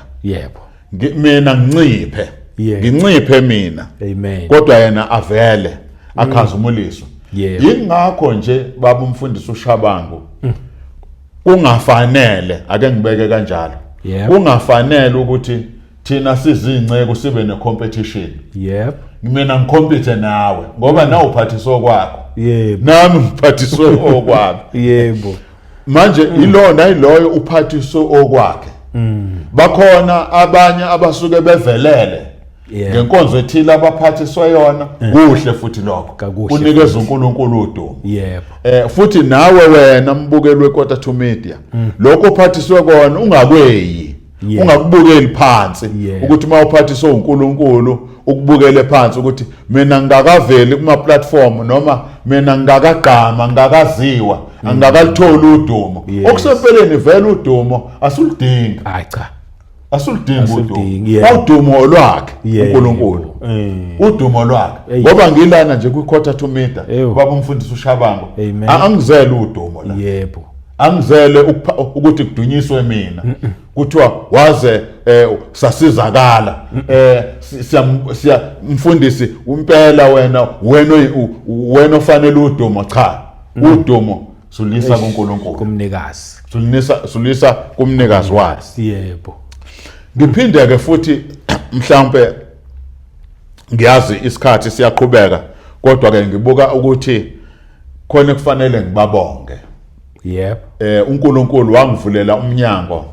Mina nginciphe. Nginciphe mina. Amen. Kodwa yena avele akhazumuliswe. Ingakho nje baba umfundisi uShabangu kungafanele, ake ngibeke kanjalo. Kungafanele ukuthi thina sizinceku sibe necompetition. Mina ngicompete nawe ngoba nawe uphathiswe okwakho. Nami ngiphathiswe okwami. Manje ilona iloyo uphathiswe okwakhe. Bakhona abanye abasuke bevelele ngenkonzo ethile abaphathiswe yona, kuhle futhi lokho kunikeza uNkulunkulu udumo. Futhi nawe wena mbukelwe Quarter to Media, lokho uphathiswe kona ungakweyi. Ungakubukeli phansi ukuthi uma uphathiswe uNkulunkulu ukubukele phansi ukuthi mina ngingakaveli kuma platform noma mina ngingakagqama, ngingakaziwa, angikalitholi udumo. Okusempeleni vele udumo asuludingi. Hayi cha. Asuludingi udumo. Asuludingi, yeah. Udumo lwakhe uNkulunkulu. Udumo lwakhe. Ngoba ngilana nje kwi Quarter to Media, baba umfundisi uShabangu. Amen. Angizele udumo la. Yebo. Angizele ukuthi kudunyiswe mina. Kuthiwa waze sasizakala. Siya mfundisi impela wena wena ofanele udumo. Cha, udumo sulisa kuNkulunkulu, kumnikazi. Sulisa kumnikazi wakhe. Yebo. Ngiphinde ke futhi mhlambe ngiyazi isikhathi siyaqhubeka, kodwa ke ngibuka ukuthi khona kufanele ngibabonge. Yebo. uNkulunkulu wangivulela umnyango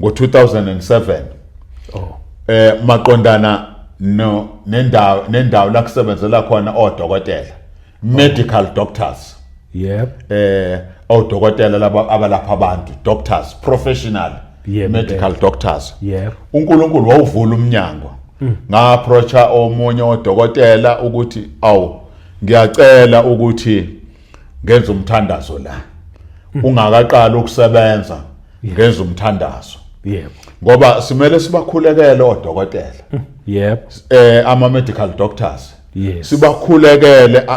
ngo-2007. Oh. Maqondana no nendawo la kusebenzela khona odokotela, medical doctors. Yebo. Odokotela laba abalapha abantu, doctors, professional medical doctors. Yebo. uNkulunkulu wawuvula umnyango. Nga-approacha omunye odokotela ukuthi awu ngiyacela ukuthi ngenze umthandazo la. Ungakaqali ukusebenza ngenze umthandazo. Yebo. Ngoba simele sibakhulekele odokotela. Yebo. Ama medical doctors. Yes.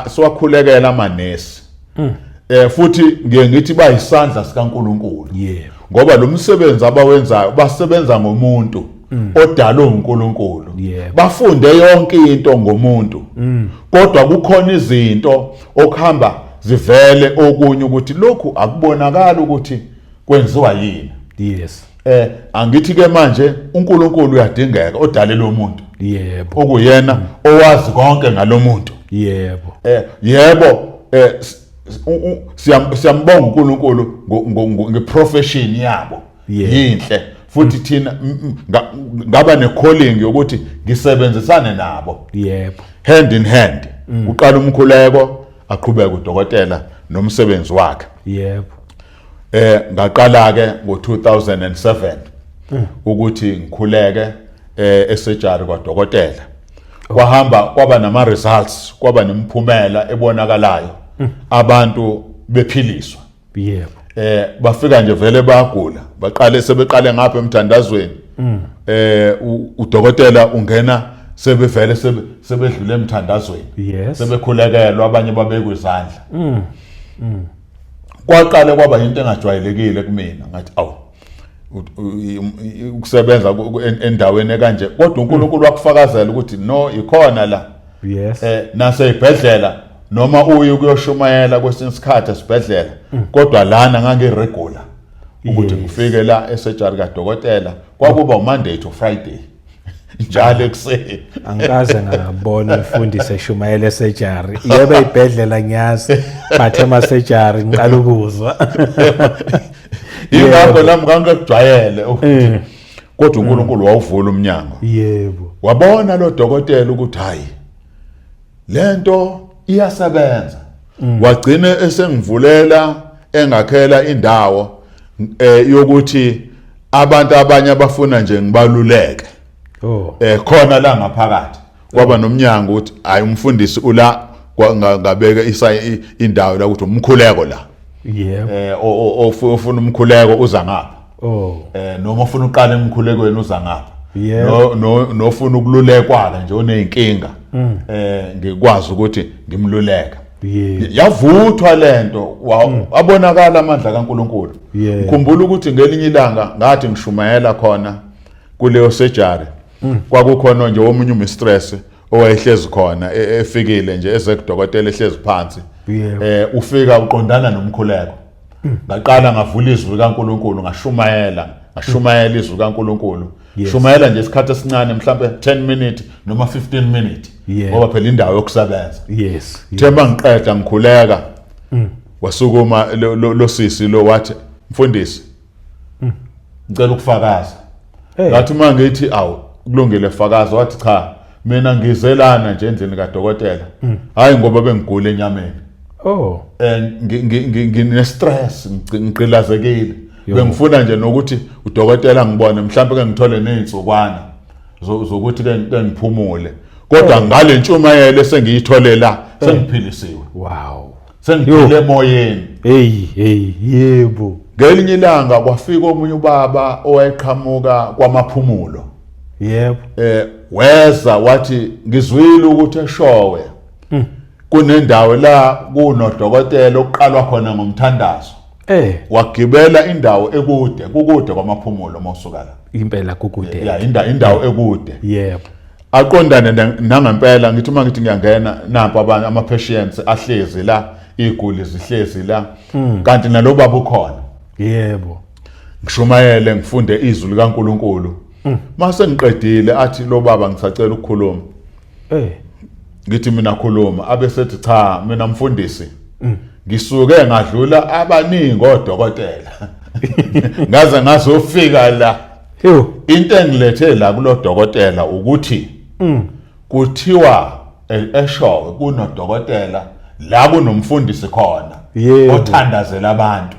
Siwakhulekele amanesi. Futhi ngiye ngithi bayisandla sikaNkuluNkulu. Yebo. Ngoba lo msebenzi abawenzayo basebenza ngomuntu odalwe uNkulunkulu. Yebo. Bafunde yonke into ngomuntu. Kodwa kukhona izinto okuhamba zivele okunye ukuthi lokhu akubonakali ukuthi kwenziwa yini. Yes. Angithi ke manje uNkulunkulu uyadingeka odalele umuntu. Yebo. Okuyena owazi konke ngalomuntu. Yebo. Yebo, siyambonga uNkulunkulu ngeprofession yabo. Yinhle. Futhi thina ngaba necalling yokuthi ngisebenzisane nabo. Yebo. Hand in hand. Uqala umkhuleko, aqhubeke udokotela nomsebenzi wakhe. Yebo. Ngaqala ke ngo-2007 ukuthi ngikhuleke esejari kwadokotela. Kwahamba kwaba nama results, kwaba nemiphumela ebonakalayo. Abantu bephiliswa. Yebo. Bafika nje vele bayagula, baqale sebeqale ngapha emthandazweni. Udokotela ungena sebevele sebedlule emthandazweni. Yes. Sebekhulekelwa, abanye babekwe izandla. Kwaqale kwaba into engajwayelekile kumina, ngathi awu ukusebenza endaweni ekanje, kodwa uNkulunkulu wakufakazela ukuthi no ikhona la. Yes. Naseyibhedlela noma uye ukuyoshumayela kwesinye isikhathi esibhedlela, kodwa lana ngangiregular ukuthi ngifike la esejari kadokotela. Kwakuba uMonday to Friday njalo ekuseni. Angikaze ngabona umfundisi eshumayela esejari. Yebo, ibhedlela ngiyazi, but emasejari ngiqala ukuzwa. Ingakho nami ngangikujwayele ukuthi, kodwa uNkulunkulu wawuvula umnyango. Yebo. Wabona lo dokotela ukuthi hayi lento iyasebenza. Wagcina esengivulela engakhela indawo yokuthi abantu abanye abafuna nje ngibaluleke. Oh. Khona la ngaphakathi kwaba nomnyango ukuthi hayi umfundisi ula, ngabeka indawo la ukuthi umkhuleko la. Yebo. Ofuna umkhuleko uza ngapha. Oh. Noma ufuna uqala emkhulekweni uza ngapha. Yebo. No nofuna ukululekwa nje oneyinkinga. Ngikwazi ukuthi ngimluleka. Yebo. Yavuthwa lento, abonakala amandla kaNkuluNkulu. Yebo. Khumbula ukuthi ngelinye ilanga ngathi ngishumayela khona kuleyo surgery. Kwakukhona nje omunye umistress owayehlezi khona, efikile nje ezekudokotela ehlezi phansi. Yebo. Ufika uqondana nomkhuleko. Ngaqala ngavula izwi kaNkuluNkulu, ngashumayela izwi kaNkuluNkulu. Yes. Shumayela nje isikhathi esincane, mhlambe 10 minutes noma 15 minutes. Yeah. Ngoba phela indawo yokusebenza. Yes. Themba ngiqeda ngikhuleka. Wasukuma lo sisi lo wathi, mfundisi, ngicela ukufakaza. Hey. Ngathi uma ngithi awu kulungile fakaza, wathi cha mina ngizelana nje endlini kadokotela. Hayi ngoba bengigula enyameni. Oh. Ngine stress, ngigqilazekile. Bengifuna nje nokuthi udokotela ngibone, mhlawumbe ke ngithole nezinsukwana zokuthi ke ngiphumule, kodwa ngale ntshumayelo esengiyithole la, sengiphilisiwe. Sengiphile emoyeni. Hey, hey, yebo. Ngelinye ilanga kwafika omunye ubaba owayeqhamuka kwaMaphumulo. Weza wathi, "Ngizwile ukuthi eShowe kunendawo la kunodokotela okuqalwa khona ngomthandazo." Wagibela indawo ekude, kukude kwaMaphumulo mawusuka la. Impela kukude. Ya, indawo ekude. Aqondane nangempela, ngithi uma ngithi ngiyangena, nampa abantu, ama patients ahlezi la, iguli zihlezi la, kanti nalo baba ukhona. Ngishumayele, ngifunde izwi likaNkuluNkulu. Mase ngiqedile, athi lo baba, "Ngisacela ukukhuluma." Ngithi mina, "Khuluma." Abe sethi, "Cha, mina mfundisi, ngisuke ngadlula abaningi odokotela, ngaze ngazofika la. Into engilethe la kulo dokotela ukuthi kuthiwa eShowe kunodokotela la kunomfundisi khona othandazela abantu."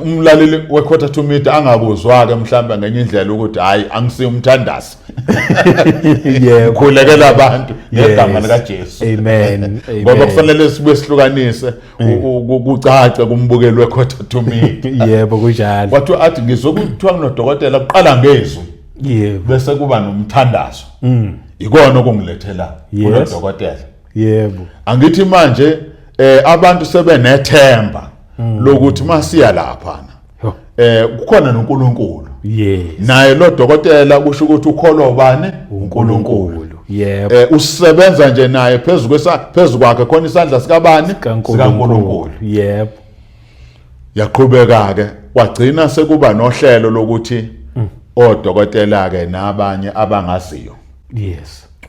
Umlaleli we-Quarter to Media angakuzwa ke mhlawumbe ngenye indlela ukuthi hayi, angisiyo umthandazi. Khulekela abantu ngegama likaJesu. Amen. Ngoba kufanele sibuye sihlukanise, kucace kumbukeli we-Quarter to Media. Yebo, kunjalo. Wathi, athi, "Ngizokuthiwa kunodokotela kuqala ngezwi, bese kuba nomthandazo. Ikona okungilethela kulodokotela." Angithi manje abantu sebenethemba lokuthi masiya lapha kukhona noNkulunkulu. Naye lo dokotela kusho ukuthi ukholwa ubani? UNkulunkulu. Usebenza nje naye phezu kwakhe khona isandla sikabani? KaNkulunkulu. Yaqhubeka ke, kwagcina sekuba nohlelo lokuthi odokotela ke nabanye abangaziyo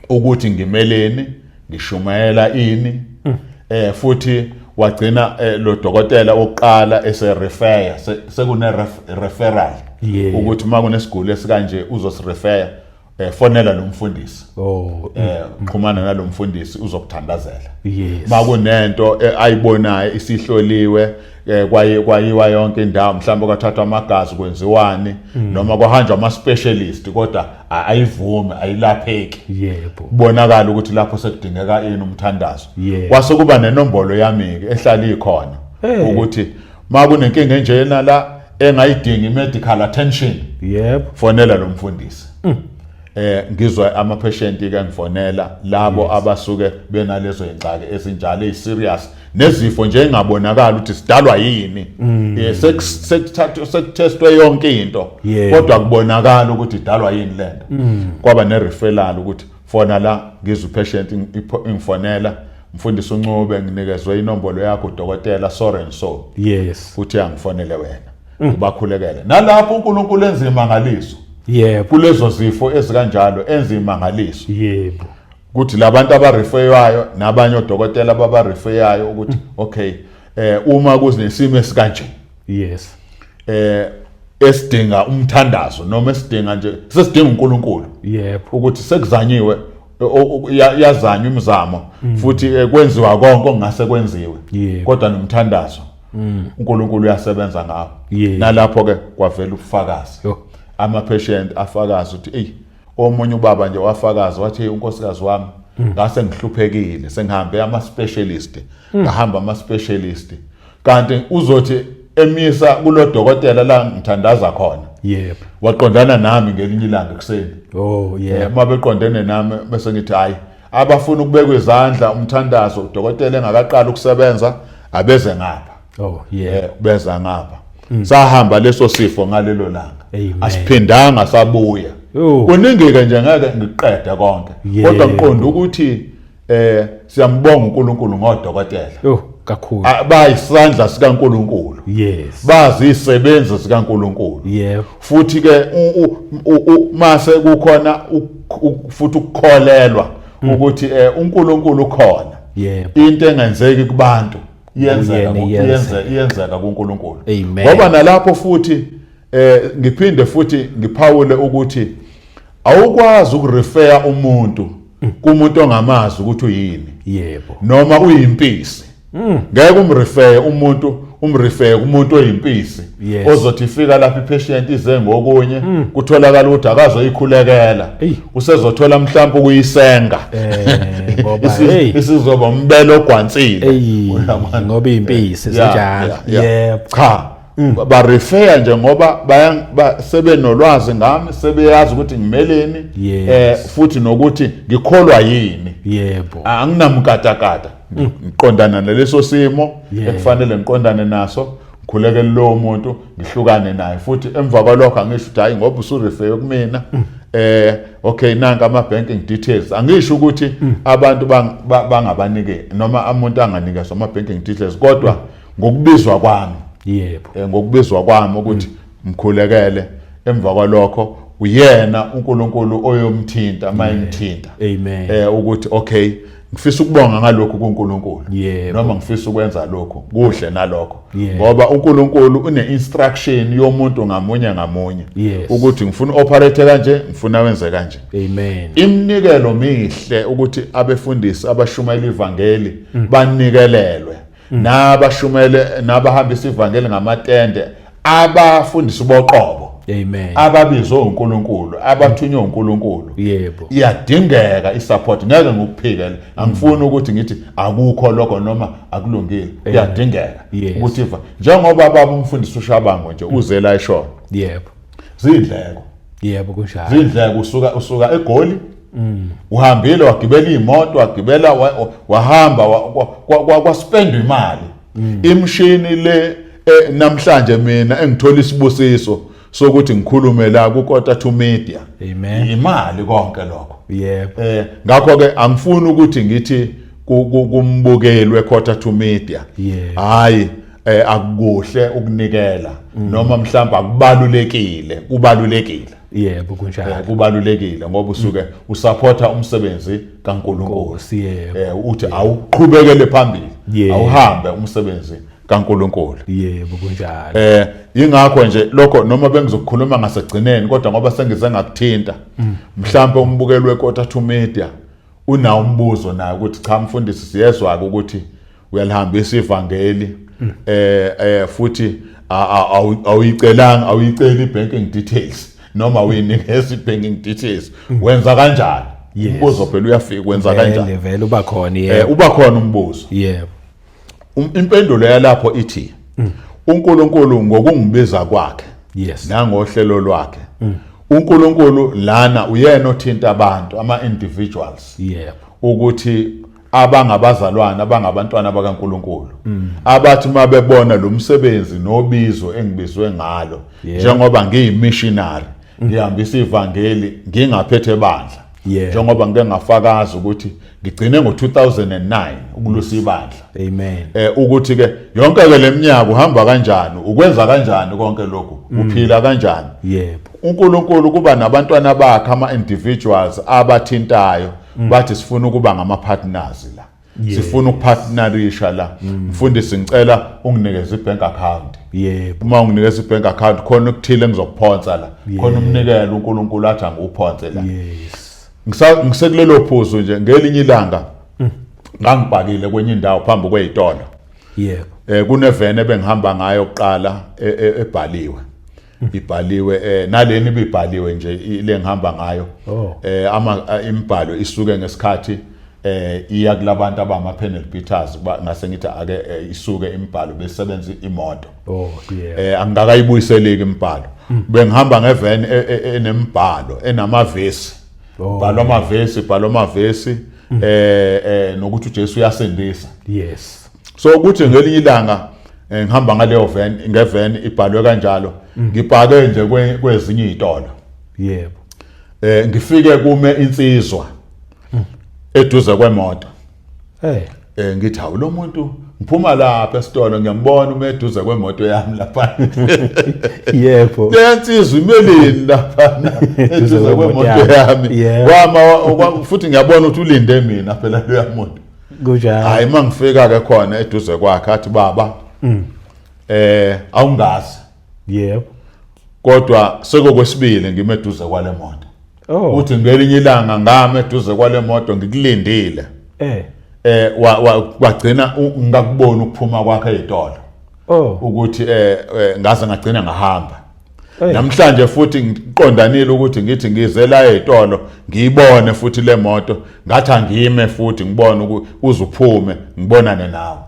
ukuthi ngimeleni, ngishumayela ini, futhi wagcina lo dokotela oqala ese refer, sekune referral ukuthi uma kunesiguli esikanje uzosirefer, fonela lo mfundisi, xhumana nalomfundisi, uzokuthandazela. Makunento ayibonayo isihloliwe, kwaye kwayiwa yonke indawo, mhlawumbe kwathathwa amagazi, kwenziwani, noma kwahanjwa ama specialist, kodwa ayivumi, ayilapheki, kubonakala ukuthi lapho sekudingeka ini? Umthandazo. Kwase kuba nenombolo yami ke ehlala ikhona ukuthi makunenkinga enjena la engayidingi medical attention, fonela lo mfundisi. Ngizwa ama patient ke ngifonela labo abasuke benalezo ingxaki ezinjalo eziserious, nezifo nje engabonakala ukuthi sidalwa yini, sekuthathwe, sekutestwe yonke into, kodwa kubonakala ukuthi idalwa yini lento. Kwaba ne referral ukuthi fona la. Ngizwe patient ingifonela, "Mfundisi uNcube, nginikezwe inombolo yakho udokotela so and so, futhi angifonele wena ubakhulekele." Nalapho uNkulunkulu enza imangaliso kulezo zifo ezikanjalo, enza imangaliso ukuthi labantu abarefeywayo nabanye odokotela ababarefeyayo ukuthi okay, uma kunesimo esikanje esidinga umthandazo noma esidinga nje, sesidinga uNkulunkulu, ukuthi sekuzanyiwe, yazanywa imizamo futhi kwenziwa konke okungase kwenziwe, kodwa nomthandazo uNkulunkulu uyasebenza ngawo. Nalapho ke kwavela ubufakazi, ama patient afakaza ukuthi ey, omunye ubaba nje wafakaza wathi, "Hey, unkosikazi wami ngase ngihluphekile, sengihambe ama specialist, ngahamba ama specialist, kanti uzothi emisa kulo dokotela la ngithandaza khona, waqondana nami ngelinye ilanga ekuseni." Uma beqondene nami, bese ngithi, "Hayi, abafuna ukubekwa izandla, umthandazo, udokotela engakaqali ukusebenza, abeze ngapha." Beza ngapha, sahamba leso sifo ngalelo langa. Amen. Asiphindanga sabuya. Kuningi ke nje, ngeke ngiqede konke, kodwa ngiqonda ukuthi siyambonga uNkulunkulu ngodokotela. Oh, kakhulu. Ah, bayisandla sikaNkulunkulu. Bazi isebenzi sikaNkulunkulu. Futhi ke mase kukhona futhi ukukholelwa ukuthi uNkulunkulu ukhona, into engenzeki kubantu iyenzeka Kuyena iyenzeka. Iyenzeka kuNkulunkulu. Amen. Ngoba nalapho futhi ngiphinde futhi ngiphawule ukuthi awukwazi ukurefer umuntu kumuntu ongamazi ukuthi uyini noma uyimpisi. Ngeke umrefer umuntu. umrefer kumuntu oyimpisi ozothi ifika lapha ipatient ize ngokunye, kutholakala ukuthi akazoyikhulekela, usezothola mhlawumbe ukuyisenga. Ngoba hey, isizoba umbele ogwansile. Uyabona? Ngoba impisi zinjalo. Yebo. Cha, barefer nje ngoba sebenolwazi ngami, sebeyazi ukuthi ngimeleni, futhi nokuthi ngikholwa yini. Anginamkatakata, ngiqondana naleso simo ekufanele ngiqondane naso, ngikhulekele lowo muntu, ngihlukane naye. Futhi emva kwalokho angisho ukuthi hayi, ngoba usurefer kumina, okay, nanka ama banking details. Angisho ukuthi abantu bangabanike noma umuntu anganikezwa ama banking details, kodwa ngokubizwa kwami, ngokubizwa kwami ukuthi mkhulekele, emva kwalokho uyena uNkulunkulu oyomthinta mayimthinta. Amen. Ukuthi okay, ngifisa ukubonga ngalokhu kuNkulunkulu, noma ngifisa ukwenza lokhu kuhle nalokho, ngoba uNkulunkulu une instruction yomuntu ngamunye ngamunye, ukuthi ngifuna operate kanje, ngifuna wenze kanje. Amen. Iminikelo mihle ukuthi abefundisi abashumayela ivangeli banikelelwe, nabashumele nabahambisa ivangeli ngamatende, abafundisi boqobo. Amen. Ababizwe uNkulunkulu, abathunywe uNkulunkulu. Iyadingeka isupport, ngeke ngikuphike, angifuni ukuthi ngithi akukho lokho noma akulungile. Kuyadingeka ukuthi njengoba baba umfundisi uShabango nje uze la eShowe. Zindleko. Yebo, kunjalo. Zindleko, usuka eGoli. Uhambile wagibela imoto, wagibela wahamba, kwaspend imali. Imshini le, namhlanje mina engithola isibusiso sokuthi ngikhulume la ku Quarter to Media. Amen. Imali konke lokho. Yebo. Ngakho ke angifuni ukuthi ngithi kumbukelwe Quarter to Media. Hayi, akukuhle ukunikela, noma mhlawumbe akubalulekile, kubalulekile. Yebo, kunjalo. Kubalulekile ngoba usuke usupporta umsebenzi kaNkulunkulu. Nkosi, yebo. Uthi awuqhubekele phambili, awuhambe umsebenzi kaNkulunkulu. Yebo, kunjalo. Ingakho nje lokho noma bengizokukhuluma ngasegcineni, kodwa ngoba sengize ngakuthinta, mhlambe umbukeli weQuarter to Media unawo umbuzo naye ukuthi cha mfundisi, siyezwa ukuthi uyalihambisa ivangeli, futhi awuyicelanga, awuyiceli banking details noma uyinikeza i-banking details, wenza kanjani? Umbuzo phela uyafika, wenza kanjani? Vele uba khona, yebo. Uba khona umbuzo. Impendulo yalapho ithi uNkulunkulu ngokungibiza kwakhe nangohlelo lwakhe, uNkulunkulu lana uyena othinta abantu, ama individuals, ukuthi abangabazalwane, abangabantwana bakaNkulunkulu, abathi mabebona lo msebenzi nobizo engibizwe ngalo, njengoba ngiyimissionary, ngihambisa ivangeli ngingaphethe bandla, njengoba ngike ngafakaza ukuthi ngigcine ngo-2009 ukulusa ibandla. Amen. Ukuthi ke yonke ke leminyaka uhamba kanjani, ukwenza kanjani konke lokhu, uphila kanjani? uNkulunkulu kuba nabantwana bakhe, ama individuals abathintayo, bathi sifuna ukuba ngama partners la, sifuna ukupartnerisha la, mfundisi ngicela unginikeze ibank account. Uma unginikeza ibank account, khona ukuthile engizokuphonsa la, khona umnikelo uNkulunkulu athi angiwuphonse la. Ngisekulelo phuzu nje, ngelinye ilanga ngangibhakile kwenye indawo phambi kwezitolo. Kunevene ebengihamba ngayo kuqala ebhaliwe, ibhaliwe, naleni ibibhaliwe nje le ngihamba ngayo. Ama imibhalo isuke ngesikhathi iya kulabantu abama panel beaters, ngase ngithi ake isuke imibhalo besebenza imoto. Angikakayibuyiseleki imibhalo. Bengihamba ngevan enembhalo enamavesi. Bhalwa amavesi, bhalwa amavesi, nokuthi uJesu uyasindisa. So ukuthi ngelinye ilanga ngihamba ngaleyo van, ngevan ibhalwe kanjalo, ngibhake nje kwezinye izitolo. Ngifike kume insizwa eduze kwemoto. Ngithi hawu, lo muntu ngiphuma lapha esitolo ngiyambona ume eduze kwemoto yami lapha. Le nsizwa imeleni lapha eduze kwemoto yami? Wama futhi ngiyabona ukuthi ulinde mina phela loya muntu. Kunjalo. Hayi, mangifika ke khona eduze kwakhe, athi baba, awungazi. Kodwa sekokwesibili ngime eduze kwale moto. Uthi ngelinye ilanga ngame eduze kwale moto ngikulindile. Wagcina ngakubona ukuphuma kwakhe ezitolo. Ukuthi ngaze ngagcina ngahamba. Namhlanje futhi ngiqondanile ukuthi ngithi ngize la ezitolo ngiyibone futhi le moto, ngathi angime futhi ngibone ukuthi uzuphume ngibonane nawe.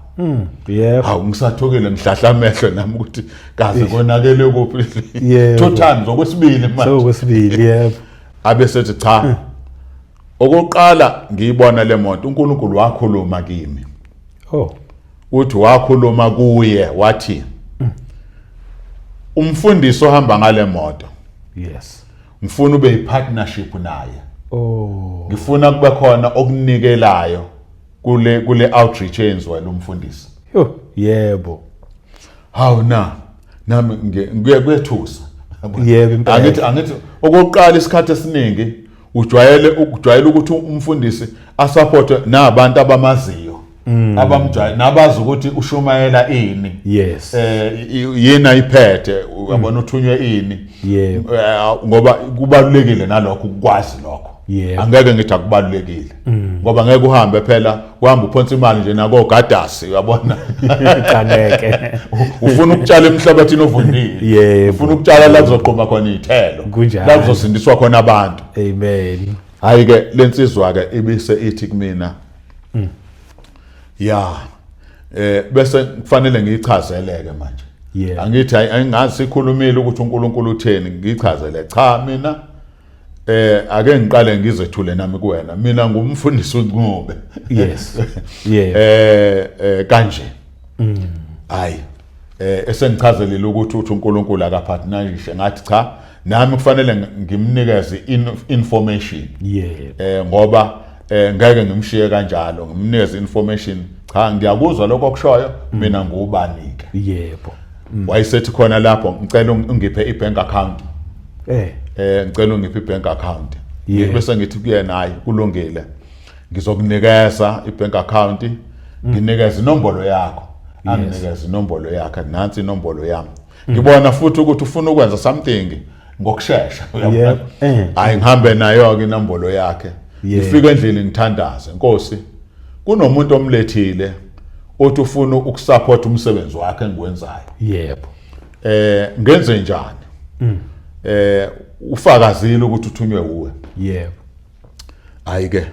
Yebo. Hawu, ngisathukile, ngihlahla amehlo nami ukuthi kaze konakele kuphi. Two times, okwesibili manje. Sokwesibili, yebo. Abe sethi cha, okokuqala ngiyibona le moto, uNkulunkulu wakhuluma kimi. Uthi wakhuluma kuye wathi umfundisi ohamba ngale moto ngifuna ube yipartnership naye. Ngifuna kube khona okunikelayo kule outreach eyenziwa lo mfundisi. Yo, yebo. Hawu na, nami ngiye kuyethusa. Yebo, impela. Angithi okokuqala isikhathi esiningi ujwayele ukujwayela ukuthi umfundisi asupportwe nabantu abamaziyo, abamjwayele nabazi ukuthi ushumayela ini. Yena iphethe, uyabona, uthunywe ini. Ngoba kubalulekile nalokho ukwazi lokho. Angeke ngithi akubalulekile. Ngoba ngeke uhambe phela, uhamba uphonsa imali nje nakogadasi, uyabona. Cha, ngeke. Ufuna ukutshala emhlabathini ovundile. Ufuna ukutshala la kuzoqhuma khona izithelo. La kuzosindiswa khona abantu. Amen. Hayi ke, lensizwa ke ibise ithi kumina, ya, bese kufanele ngiyichazeleke manje. Angithi ayingazi sikhulumile ukuthi uNkulunkulu utheni, ngichazele cha mina ake ngiqale ngizethule nami kuwena, mina ngumfundisi uNcube. Kanje hayi, esengichazelile ukuthi uthi uNkulunkulu akapartnerishe, ngathi cha, nami kufanele ngimnikeze information. Ngoba ngeke ngimshiye kanjalo, ngimnikeze information. Cha, ngiyakuzwa lokho okushoyo, mina ngubanike. Wayesethi khona lapho, ngicela ungiphe i-bank account. Ngicela ungiphe i-bank account. Bese ngithi kuyena, hayi, kulungile, ngizokunikeza i-bank account, nginikeza inombolo yakho. Anginikeza inombolo yakhe, nansi inombolo yami. Ngibona futhi ukuthi ufuna ukwenza something ngokushesha, uyabona? Hayi, ngihambe nayo ke inombolo yakhe. Ngifike endlini ngithandaze, Nkosi, kunomuntu omlethile othi ufuna ukusupport umsebenzi wakhe engiwenzayo. Ngenze njani? Ufakazile ukuthi uthunywe uwe. Hayi ke,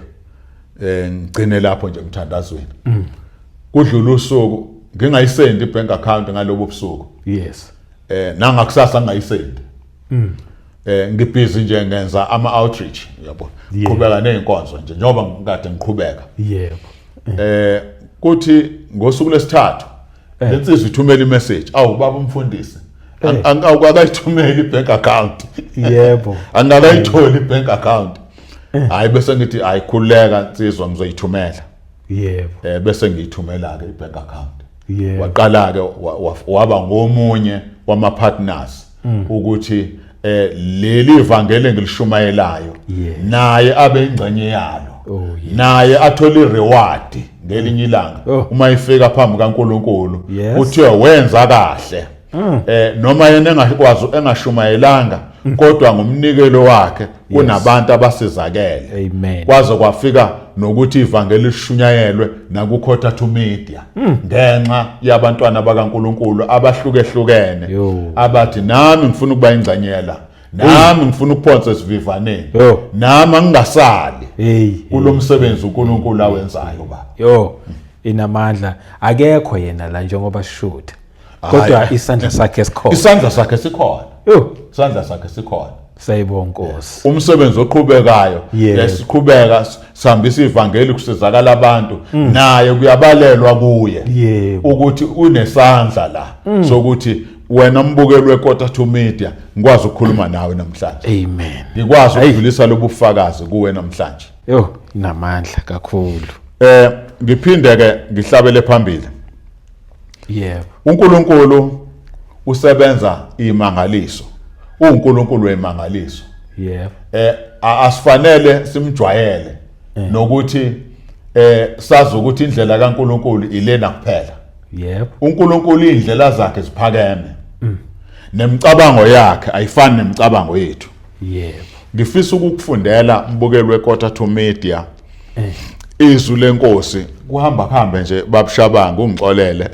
ngigcine lapho nje emthandazweni. Kudlula usuku ngingayisendi ibank account ngalobo busuku. Nangakusasa ngingayisendi. Ngibhizi nje ngenza ama outreach, yabo. Qhubeka nezinkonzo nje njengoba ngikade ngiqhubeka. Kuthi ngosuku lesithathu lensizwa ithumela imessage, awu baba umfundisi, angikayithumeli ibank account. Angakayitholi ibank account. Hayi, bese ngithi hayi, khululeka nsizwa, ngizoyithumela. Bese ngiyithumela ke ibank account. Waqala ke waba ngomunye wama partners ukuthi leli ivangeli engilishumayelayo naye abe ingxenye yalo. Naye athole ireward ngelinye ilanga uma ifika phambi kaNkuluNkulu, kuthiwe wenza kahle, noma yena engakwazi, engashumayelanga, kodwa ngomnikelo wakhe kunabantu abasizakele. Amen. Kwaze kwafika nokuthi ivangeli lishunyayelwe nakuKota to Media ngenxa yabantwana bakaNkuluNkulu abahlukehlukene abathi nami ngifuna ukuba ingxenyela, nami ngifuna ukuphonsa esivivaneni, nami angingasali kulomsebenzi uNkulunkulu awenzayo, baba. Yo, inamandla. Akekho yena la njengoba sishutha, kodwa isandla sakhe sikhona. Isandla sakhe sikhona. Isandla sakhe sikhona. Sayibonga Nkosi. Umsebenzi oqhubekayo, lesiqhubeka sihambisa ivangeli, kusizakala abantu, naye kuyabalelwa kuye ukuthi unesandla la sokuthi wena mbukeli weKota to Media ngikwazi ukukhuluma nawe namhlanje, Amen. ngikwazi ukudlulisa lobufakazi kuwe namhlanje. Yo, inamandla kakhulu. Ngiphinde ke ngihlabele phambili. uNkulunkulu usebenza imangaliso, uNkulunkulu wemangaliso. Asifanele simjwayele nokuthi sazi ukuthi indlela kaNkulunkulu ilena kuphela. uNkulunkulu indlela zakhe ziphakeme, nemicabango yakhe ayifani nemicabango yethu. Ngifisa ukukufundela, mbukeli weKota to Media, Izwi lenkosi kuhamba kuhambe nje babushabanga ungixolele.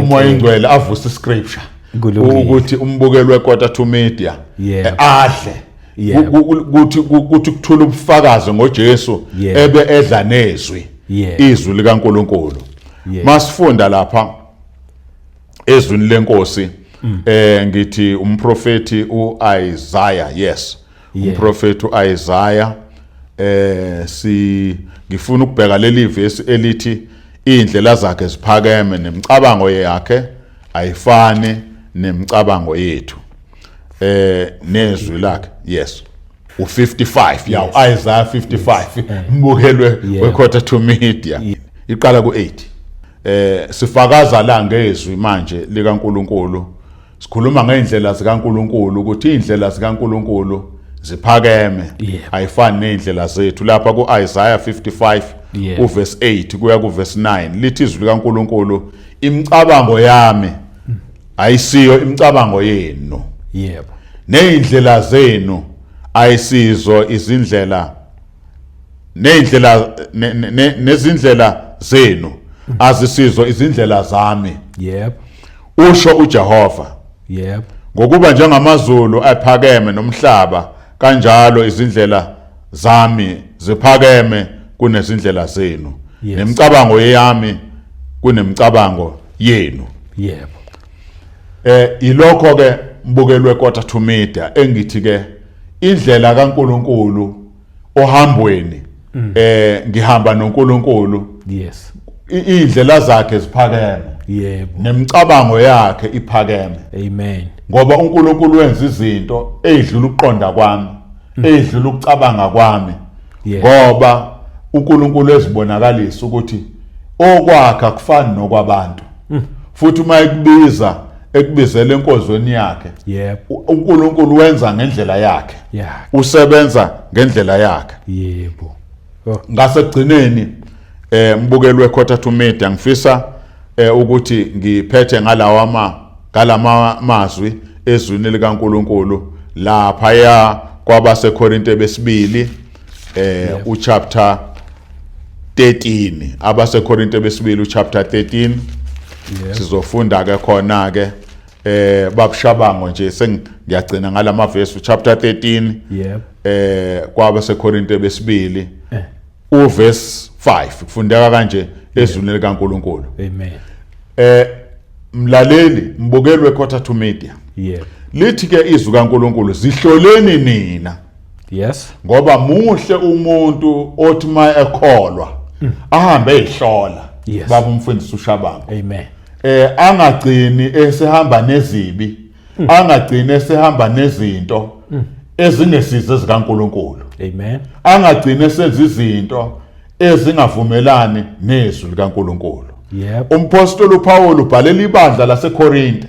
Umoya ingcwele avuse iscripture ukuthi umbukeli weQuarter to Media adle kuthi kuthi kuthula ubufakazi ngoJesu ebe edla nezwi, izwi likaNkuluNkulu. Masifunda lapha ezwini lenkosi, ngithi umprofeti uIsaiah, yes, umprofeti uIsaiah, si ngifuna ukubheka leli verse elithi indlela zakhe ziphakeme nemicabango yakhe ayifani nemicabango yethu, nezwi lakhe, yes, u55 ya uIsaiah 55, mbukelwe weQuarter to Media, iqala ku8. Sifakaza la ngezwi manje likaNkuluNkulu, sikhuluma ngeindlela zikaNkuluNkulu ukuthi indlela zikaNkuluNkulu ziphakeme, ayifani neindlela zethu. Lapha kuIsaiah 55 uverse 8 kuya kuverse 9 lithi izwi likaNkuluNkulu, imicabango yami ayisiyo imicabango yenu, neindlela zenu ayisizo izindlela, neindlela nezindlela zenu azisizo izindlela zami, usho uJehova. Ngokuba njengamazulu aphakeme nomhlaba, kanjalo izindlela zami ziphakeme kunezindlela zenu, nemicabango yami kunemicabango yenu. Ilokho ke mbukelwe Quarter to Media engithi ke indlela kaNkuluNkulu ohambweni, ngihamba noNkulunkulu, indlela zakhe ziphakeme, nemicabango yakhe iphakeme. Amen. Ngoba uNkulunkulu wenza izinto ezidlula ukuqonda kwami, ezidlula ukucabanga kwami, ngoba uNkulunkulu ezibonakalisa ukuthi okwakhe akufani nokwabantu. Futhi uma ekubiza, ekubizela enkonzweni yakhe, uNkulunkulu wenza ngendlela yakhe, usebenza ngendlela yakhe. Ngasekugcineni, mbukelwe Quarter to Media, ngifisa ukuthi ngiphethe ngalawa ngalama mazwi ezwini likaNkuluNkulu lapha ya kwabaseKorinte besibili, uchapter 13, abaseKorinte besibili uchapter 13. Sizofunda ke khona ke, babushabango nje, sengiyagcina ngalama verse, chapter 13, kwabaseKorinte besibili uverse 5, kufundeka kanje ezwini likaNkuluNkulu. Amen. Mlaleli mbukelwe Quarter to Media, lithi ke izwi kaNkuluNkulu, zihloleni nina, ngoba muhle umuntu othi ma ekholwa ahambe eyihlola. Baba umfundisi uShabangu, Amen. Angagcini esehamba nezibi, angagcini esehamba nezinto ezingesizo zikaNkuluNkulu. Amen. Angagcini esenza izinto ezingavumelani nezwi likaNkuluNkulu. Umpostoli uPaul ubhalela ibandla laseKorinte,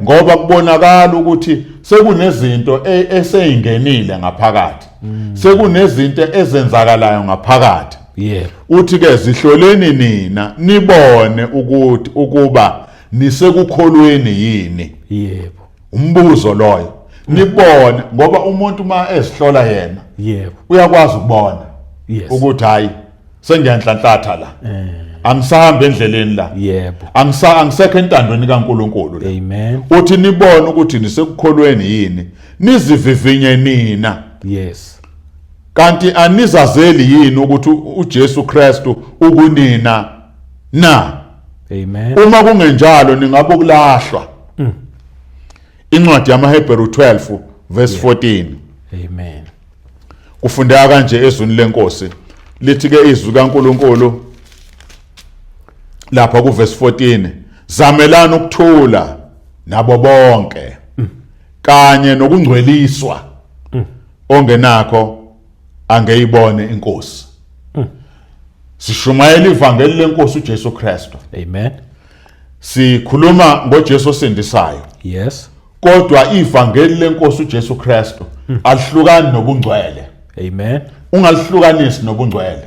ngoba kubonakala ukuthi sekunezinto eseyingenile ngaphakathi, sekunezinto ezenzakalayo ngaphakathi. Uthi ke, zihloleni nina nibone ukuthi ukuba nisekukholweni yini. Umbuzo loyo, nibone, ngoba umuntu uma ezihlola yena uyakwazi ukubona ukuthi hayi, sengiyanhlanhlatha la, angisahambi endleleni la, angisekho entandweni kaNkuluNkulu la. Amen. Uthi nibone ukuthi nisekukholweni yini, nizivivinye nina. Kanti anizazeli yini ukuthi uJesu Kristu ukunina na? Amen. Uma kungenjalo ningabe ukulahlwa. Incwadi yamaHebheru 12 verse 14. Amen. Kufundeka kanje ezwini lenkosi, lithi ke izwi kaNkuluNkulu lapha ku verse 14, zamelani ukuthula nabo bonke kanye nokungcweliswa, ongenakho angeyibone inkosi. Sishumayela ivangeli lenkosi uJesu Kristu. Amen. Sikhuluma ngoJesu osindisayo. Kodwa ivangeli lenkosi uJesu Kristu alihlukani nobungcwele. Amen. Ungalihlukanisi nobungcwele.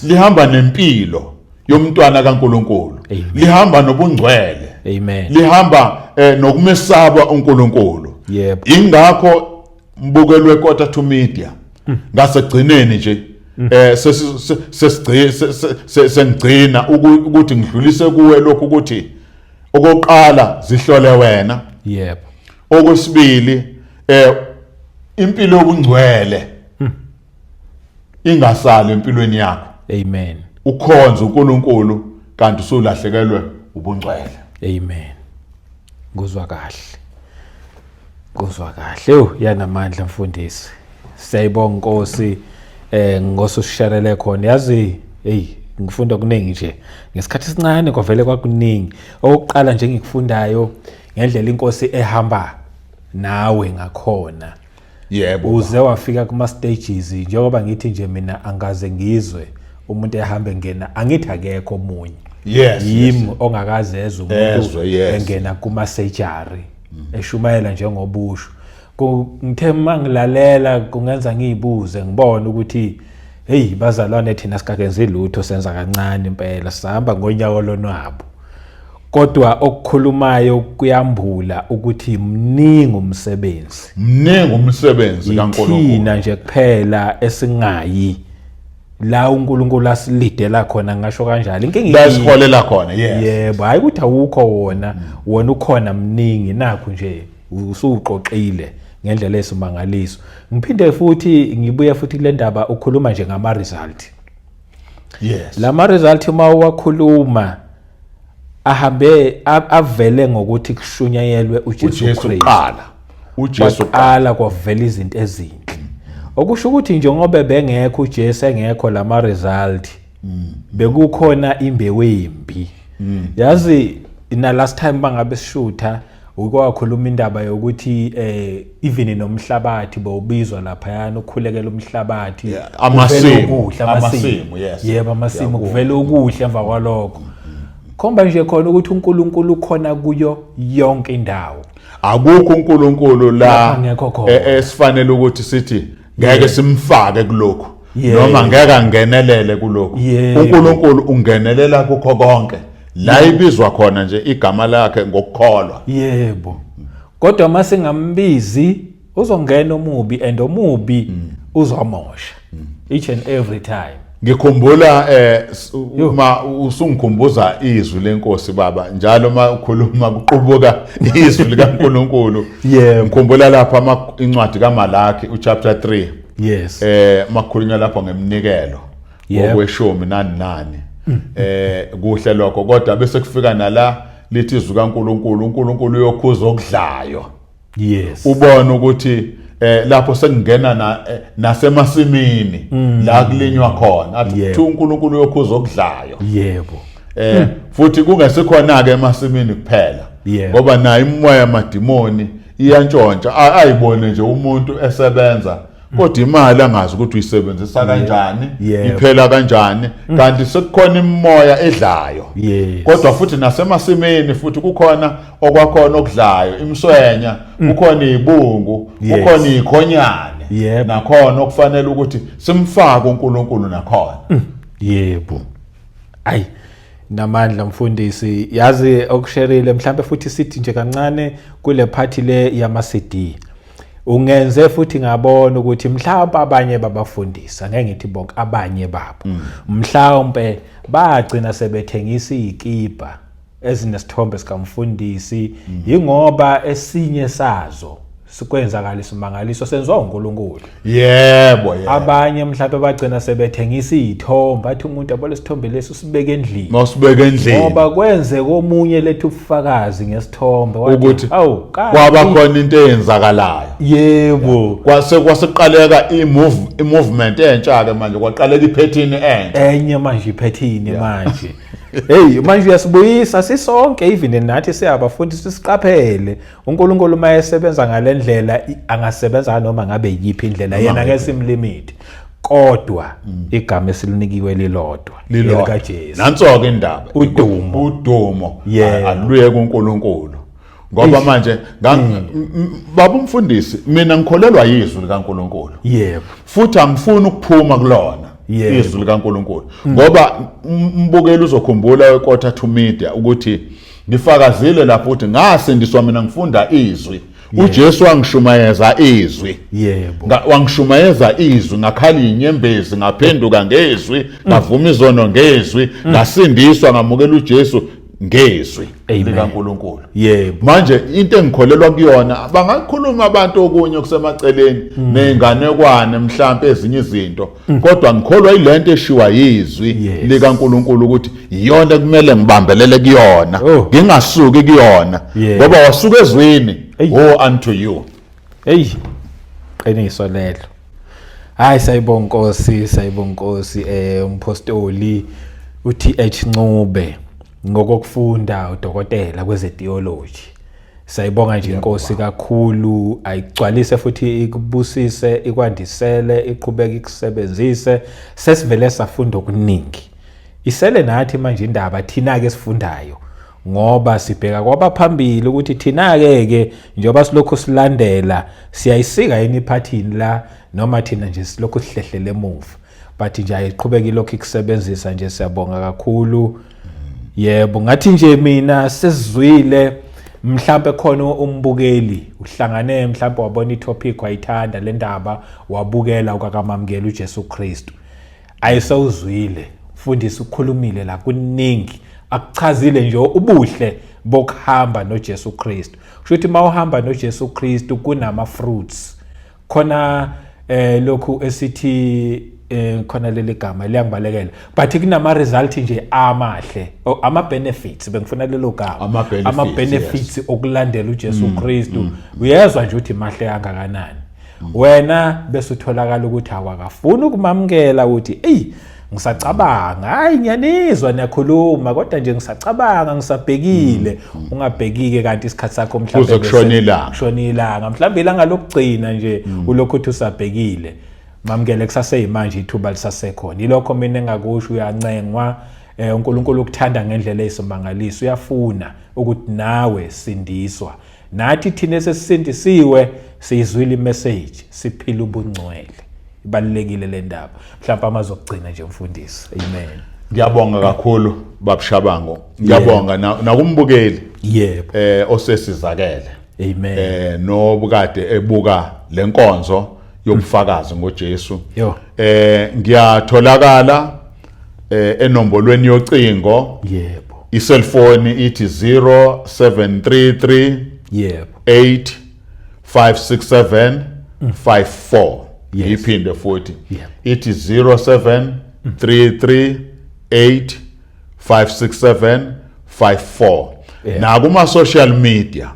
Lihamba nempilo yomntwana kaNkuluNkulu. Amen. Lihamba nobungcwele. Amen. Lihamba nokumesaba uNkulunkulu. Ingakho mbukelwe Quarter to Media, ngasegcineni nje Sengigcina ukuthi ngidlulise kuwe lokhu ukuthi okokuqala zihlole wena. Yebo. Okwesibili impilo yobungcwele ingasali empilweni yakho. Amen. Ukhonza uNkulunkulu kanti usulahlekelwe ubungcwele. Amen. Nguzwa kahle. Kuzwa kahle. Ewu yanamandla mfundisi. Siyayibonga Nkosi ngosusisharele khona. Yazi hey ngifunda okuningi nje. Ngesikhathi esincane kwavele kwakuningi. Okokuqala nje ngikufundayo ngendlela inkosi ehamba nawe ngakhona. Yebo. Uze wafika kuma stages njengoba ngithi nje mina angaze ngizwe umuntu ehambe ngena angithi akekho omunye. Yes. Yimi ongakaze ezwe umuntu engena kuma surgery. Eshumayela njengobusho. Ngithe mangilalela kungenza ngiyibuze ngibone ukuthi hey bazalwane thina sikakenzi lutho, senza kancane impela, sihamba ngonyawo lonwabo. Kodwa okukhulumayo kuyambula ukuthi mningi umsebenzi. Mningi umsebenzi kaNkulunkulu. Thina nje kuphela esingayi la uNkulunkulu asilidela khona, ngisho kanjalo. Inkinga la siholela khona, yes. Yebo, hayi ukuthi awukho wona, wona ukhona mningi, nakho nje usuqoqile ngendlela esimangaliso. Ngiphinde futhi ngibuye futhi kule ndaba ukhuluma nje ngama result. Yes. Lama result uma uwakhuluma ahambe avele ngokuthi kushunyayelwe uJesu Kristu kuqala. uJesu kuqala kwavela izinto ezinhle. Okusho ukuthi njengoba bengekho uJesu engekho lama result bekukhona imbewu embi. Yazi na last time bangabe sishutha ukwakhuluma indaba yokuthi even nomhlabathi bowubizwa lapha yana ukukhulekela umhlabathi, amasimu, amasimu, yes. Yebo, amasimu kuvela okuhle emva kwalokho. Khomba nje khona ukuthi uNkulunkulu ukhona kuyo yonke indawo. Akukho uNkulunkulu la esifanele ukuthi sithi ngeke simfake kulokhu noma ngeke angenelele kulokhu. uNkulunkulu ungenelela kukho konke la ibizwa khona nje igama lakhe ngokukholwa. Yebo. Kodwa masingambizi uzongena omubi, and omubi uzomosha each and every time. Ngikhumbula uma usungikhumbuza izwi lenkosi baba, njalo uma ukhuluma kuqubuka izwi likaNkuluNkulu. Yebo. Ngikhumbula lapha incwadi kaMalaki uchapter 3. Yes. Makhulunywa lapho ngeminikelo okweshumi nani nani. Kuhle lokho, kodwa bese kufika nala lithi izwi kaNkuluNkulu, uNkulunkulu uyokhuza okudlayo. Yes. Ubona ukuthi lapho sengingena nasemasimini la kulinywa khona, athi uNkulunkulu uyokhuza okudlayo. Yebo. Futhi kungesikhona ke emasimini kuphela, ngoba nayo imoya yamadimoni iyantshontsha, ayibone nje umuntu esebenza kodwa imali angazi ukuthi uyisebenzisa kanjani, iphela kanjani, kanti sekukhona imoya edlayo. Kodwa futhi nasemasimini futhi kukhona okwakhona okudlayo, imswenya, kukhona izibungu, kukhona ikhonyane, nakhona okufanele ukuthi simfake uNkulunkulu nakhona. Yebo. Ayi namandla mfundisi, yazi okusherile mhlambe futhi sithi nje kancane kule party le yama CD. Ungenze futhi ngabona ukuthi mhlawumbe abanye babafundisa, ngeke ngithi bonke, abanye babo mhlawumbe bagcina sebethengisa izikipa ezinesithombe sikamfundisi, yingoba esinye sazo sikwenzakala isimangaliso senziwa uNkulunkulu. Yebo, yebo. Abanye mhlawumbe bagcina sebethengisa izithombe, athi umuntu yabo lesithombe lesi usibeke endlini. Mawusibeke endlini. Ngoba kwenze komunye lethu ubufakazi ngesithombe ukuthi awu kwaba khona into eyenzakalayo. Yebo. Kwase kwasiqaleka i-movement entsha ke manje, kwaqaleka iphethini entsha. Enye manje iphethini manje. Hey manje uyasibuyisa sisonke, even nathi siyabafundisi siqaphele. uNkulunkulu uma esebenza ngalendlela angasebenza noma ngabe yiphi indlela, yena ngeke simlimit, kodwa igama esilinikiwe lilodwa likaJesu. Nanso-ke indaba, udumo, udumo aluye kuNkulunkulu. Ngoba manje baba umfundisi, mina ngikholelwa yizwi likaNkulunkulu. Yebo. Futhi angifuni ukuphuma kulona izwi likaNkulunkulu, ngoba umbukeli uzokhumbula weQuarter to Media ukuthi ngifakazile lapho ukuthi ngasindiswa mina ngifunda izwi. uJesu wangishumayeza izwi. Yebo. Wangishumayeza izwi, ngakhala inyembezi, ngaphenduka ngezwi, ngavuma izono ngezwi, ngasindiswa, ngamukela uJesu ngezwi likaNkulunkulu. Yebo. Manje into engikholelwa kuyona, bangakhuluma abantu okunye okusemaceleni nezinganekwane mhlampe ezinye izinto, kodwa ngikholwa ilento eshiwa yizwi likaNkulunkulu ukuthi iyona kumele ngibambelele kuyona, ngingasuki kuyona, ngoba wasuka ezwini, woe unto you. Hey, qiniso lelo. Hayi, sayibonga Nkosi, sayibonga Nkosi. Umpostoli uTH Ncube, ngokokufunda udokotela kwezetheology. Sayibonga nje inkosi kakhulu, ayigcwalise futhi ikubusise, ikwandisele, iqhubeke ikusebenzise. Sesivele safunda okuningi. Isele nathi manje indaba thina ke sifundayo, ngoba sibheka kwabaphambili ukuthi thina ke ke njengoba silokhu silandela siyayisika yini iphathini la, noma thina nje silokhu sihlehlele emuva. But nje ayiqhubeka ilokhu ikusebenzisa nje. Siyabonga kakhulu. Yebo, ngathi nje mina sesizwile, mhlambe khona umbukeli uhlangane mhlambe wabona itopic wayithanda le ndaba, wabukela ukakamamukela uJesu Kristu. Ayisewuzwile mfundisi ukhulumile la, kuningi akuchazile nje ubuhle bokuhamba noJesu Kristu. Kusho ukuthi mawuhamba noJesu Kristu kunama fruits khona, lokhu esithi khona leli gama liyangibalekela, but kunama result nje amahle, ama benefits, bengifuna lelo gama. Ama-benefits, ama benefits okulandela uJesu Kristu. Uyezwa nje ukuthi mahle kangakanani. Wena bese utholakala ukuthi awakafuni ukumamukela, ukuthi ey, ngisacabanga, hayi, ngiyanizwa niyakhuluma, kodwa nje ngisacabanga, ngisabhekile. Ungabhekike, kanti isikhathi sakho mhlawumbe Kuze kushone ilanga. Kushona ilanga, mhlawumbe ilanga lokugcina nje ulokhu uthi usabhekile. Mamukele kusaseyimanje, ithuba lisasekhona. Ilokho mina engakusho. Uyancengwa, uNkulunkulu ukuthanda ngendlela eyisimangaliso, uyafuna ukuthi nawe sindiswa. Nathi thina esesisindisiwe siyizwile imessage, siphila ubungcwele. Ibalulekile le ndaba. Mhlawumbe amazokugcina nje, mfundisi. Amen. Ngiyabonga kakhulu, Bab'Shabangu. Ngiyabonga nakumbukeli osesizakele. Amen. Nobukade ebuka lenkonzo yobufakazi ngoJesu. Yo. Ngiyatholakala enombolweni yocingo. Iselfoni ithi 0733 8 567 54. Ngiyiphinde futhi. Ithi 0733 8 567 54. Nakuma social media.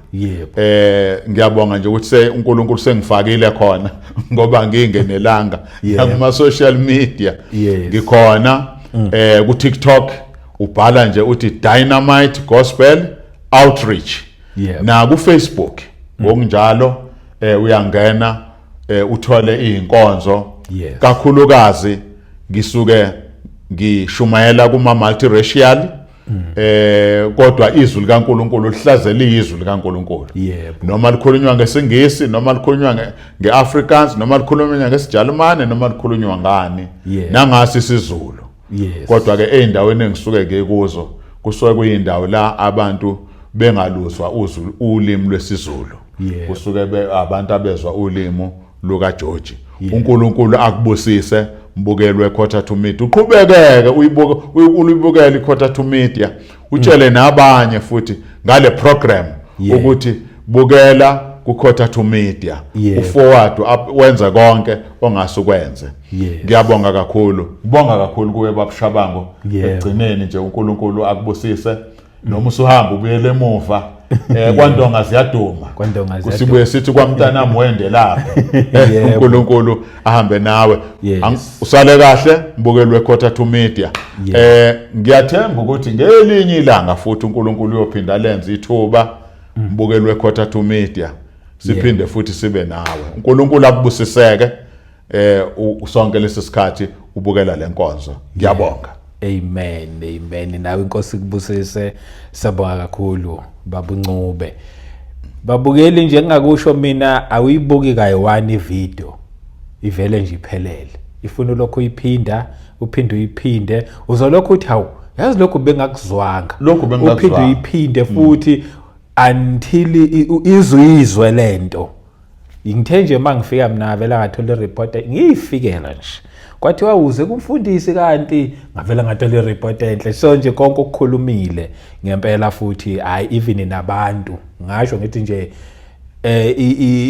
Ngiyabonga nje ukuthi se uNkulunkulu sengifakile khona, ngoba ngingenelanga. Nakuma social media ngikhona, ku TikTok ubhala nje uthi Dynamite Gospel Outreach. Na ku Facebook ngokunjalo, uyangena uthole izinkonzo. Kakhulukazi ngisuke ngishumayela kuma multiracial, kodwa izwi likaNkuluNkulu lihlaze liyizwi likaNkuluNkulu. Noma likhulunywa ngesiNgisi, noma likhulunywa ngeAfrikaans, noma likhulunywa ngesiJalimane, noma likhulunywa ngani, nangasi isiZulu. Kodwa ke ey'ndaweni engisuke ngikuzo kusuke kuyindawo la abantu bengaluzwa ulimi lwesiZulu. Kusuke abantu abezwa ulimi lukaGeorge. UNkulunkulu akubusise, mbukelwe Quarter to Media. Uqhubekeke uyibuke, ulibukele iQuarter to Media, utshele nabanye futhi ngale program ukuthi bukela ku Quarter to Media. Uforward wenze konke ongasukwenze. Ngiyabonga kakhulu, ngibonga kakhulu kuwe, Bab'Shabangu. Ekugcineni nje, uNkulunkulu akubusise noma usuhamba ubuyele emuva. Kwandonga ziyaduma. Kwandonga ziyaduma. Kusibuye sithi kwamntanami wende lapho. UNkulunkulu ahambe nawe. Usale kahle, mbukelwe Quarter to Media. Ngiyathemba ukuthi ngelinye ilanga futhi uNkulunkulu uyophinda lenze ithuba, mbukelwe Quarter to Media, siphinde futhi sibe nawe. uNkulunkulu akubusiseke sonke lesi sikhathi ubukela lenkonzo. Ngiyabonga. Amen, amen. Nawe inkosi kubusise. Siyabonga kakhulu, Babuncube. Babukeli nje, engingakusho mina, awuyibuki kayi-one ivideo ivele nje iphelele. Ifuna ulokhu uyiphinda, uphinde uyiphinde, uzolokhu uthi hawu, yazi lokhu bengakuzwanga. Lokhu bengakuzwanga. Uphinde uyiphinde futhi. Until izuyizwe lento. Ngithe nje uma ngifika mina ngavela ngathola i-report, ngiyifikela nje kwathiwa uze kumfundisi, kanti ngavela ngathola i-report enhle. So nje konke okukhulumile ngempela futhi, hayi, even nabantu ngasho ngithi nje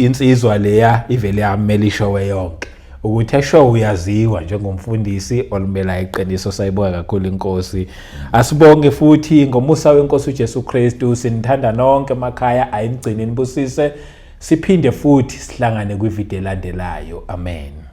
insizwa leya ivele yamela iShowe yonke, ukuthi eShowe uyaziwa njengomfundisi olumela iqiniso. Sayibonga kakhulu inkosi. Asibonge futhi ngomusa wenkosi uJesu Kristu. Sinithanda nonke emakhaya, ayinigcine nibusise, siphinde futhi sihlangane kwividiyo elandelayo. Amen.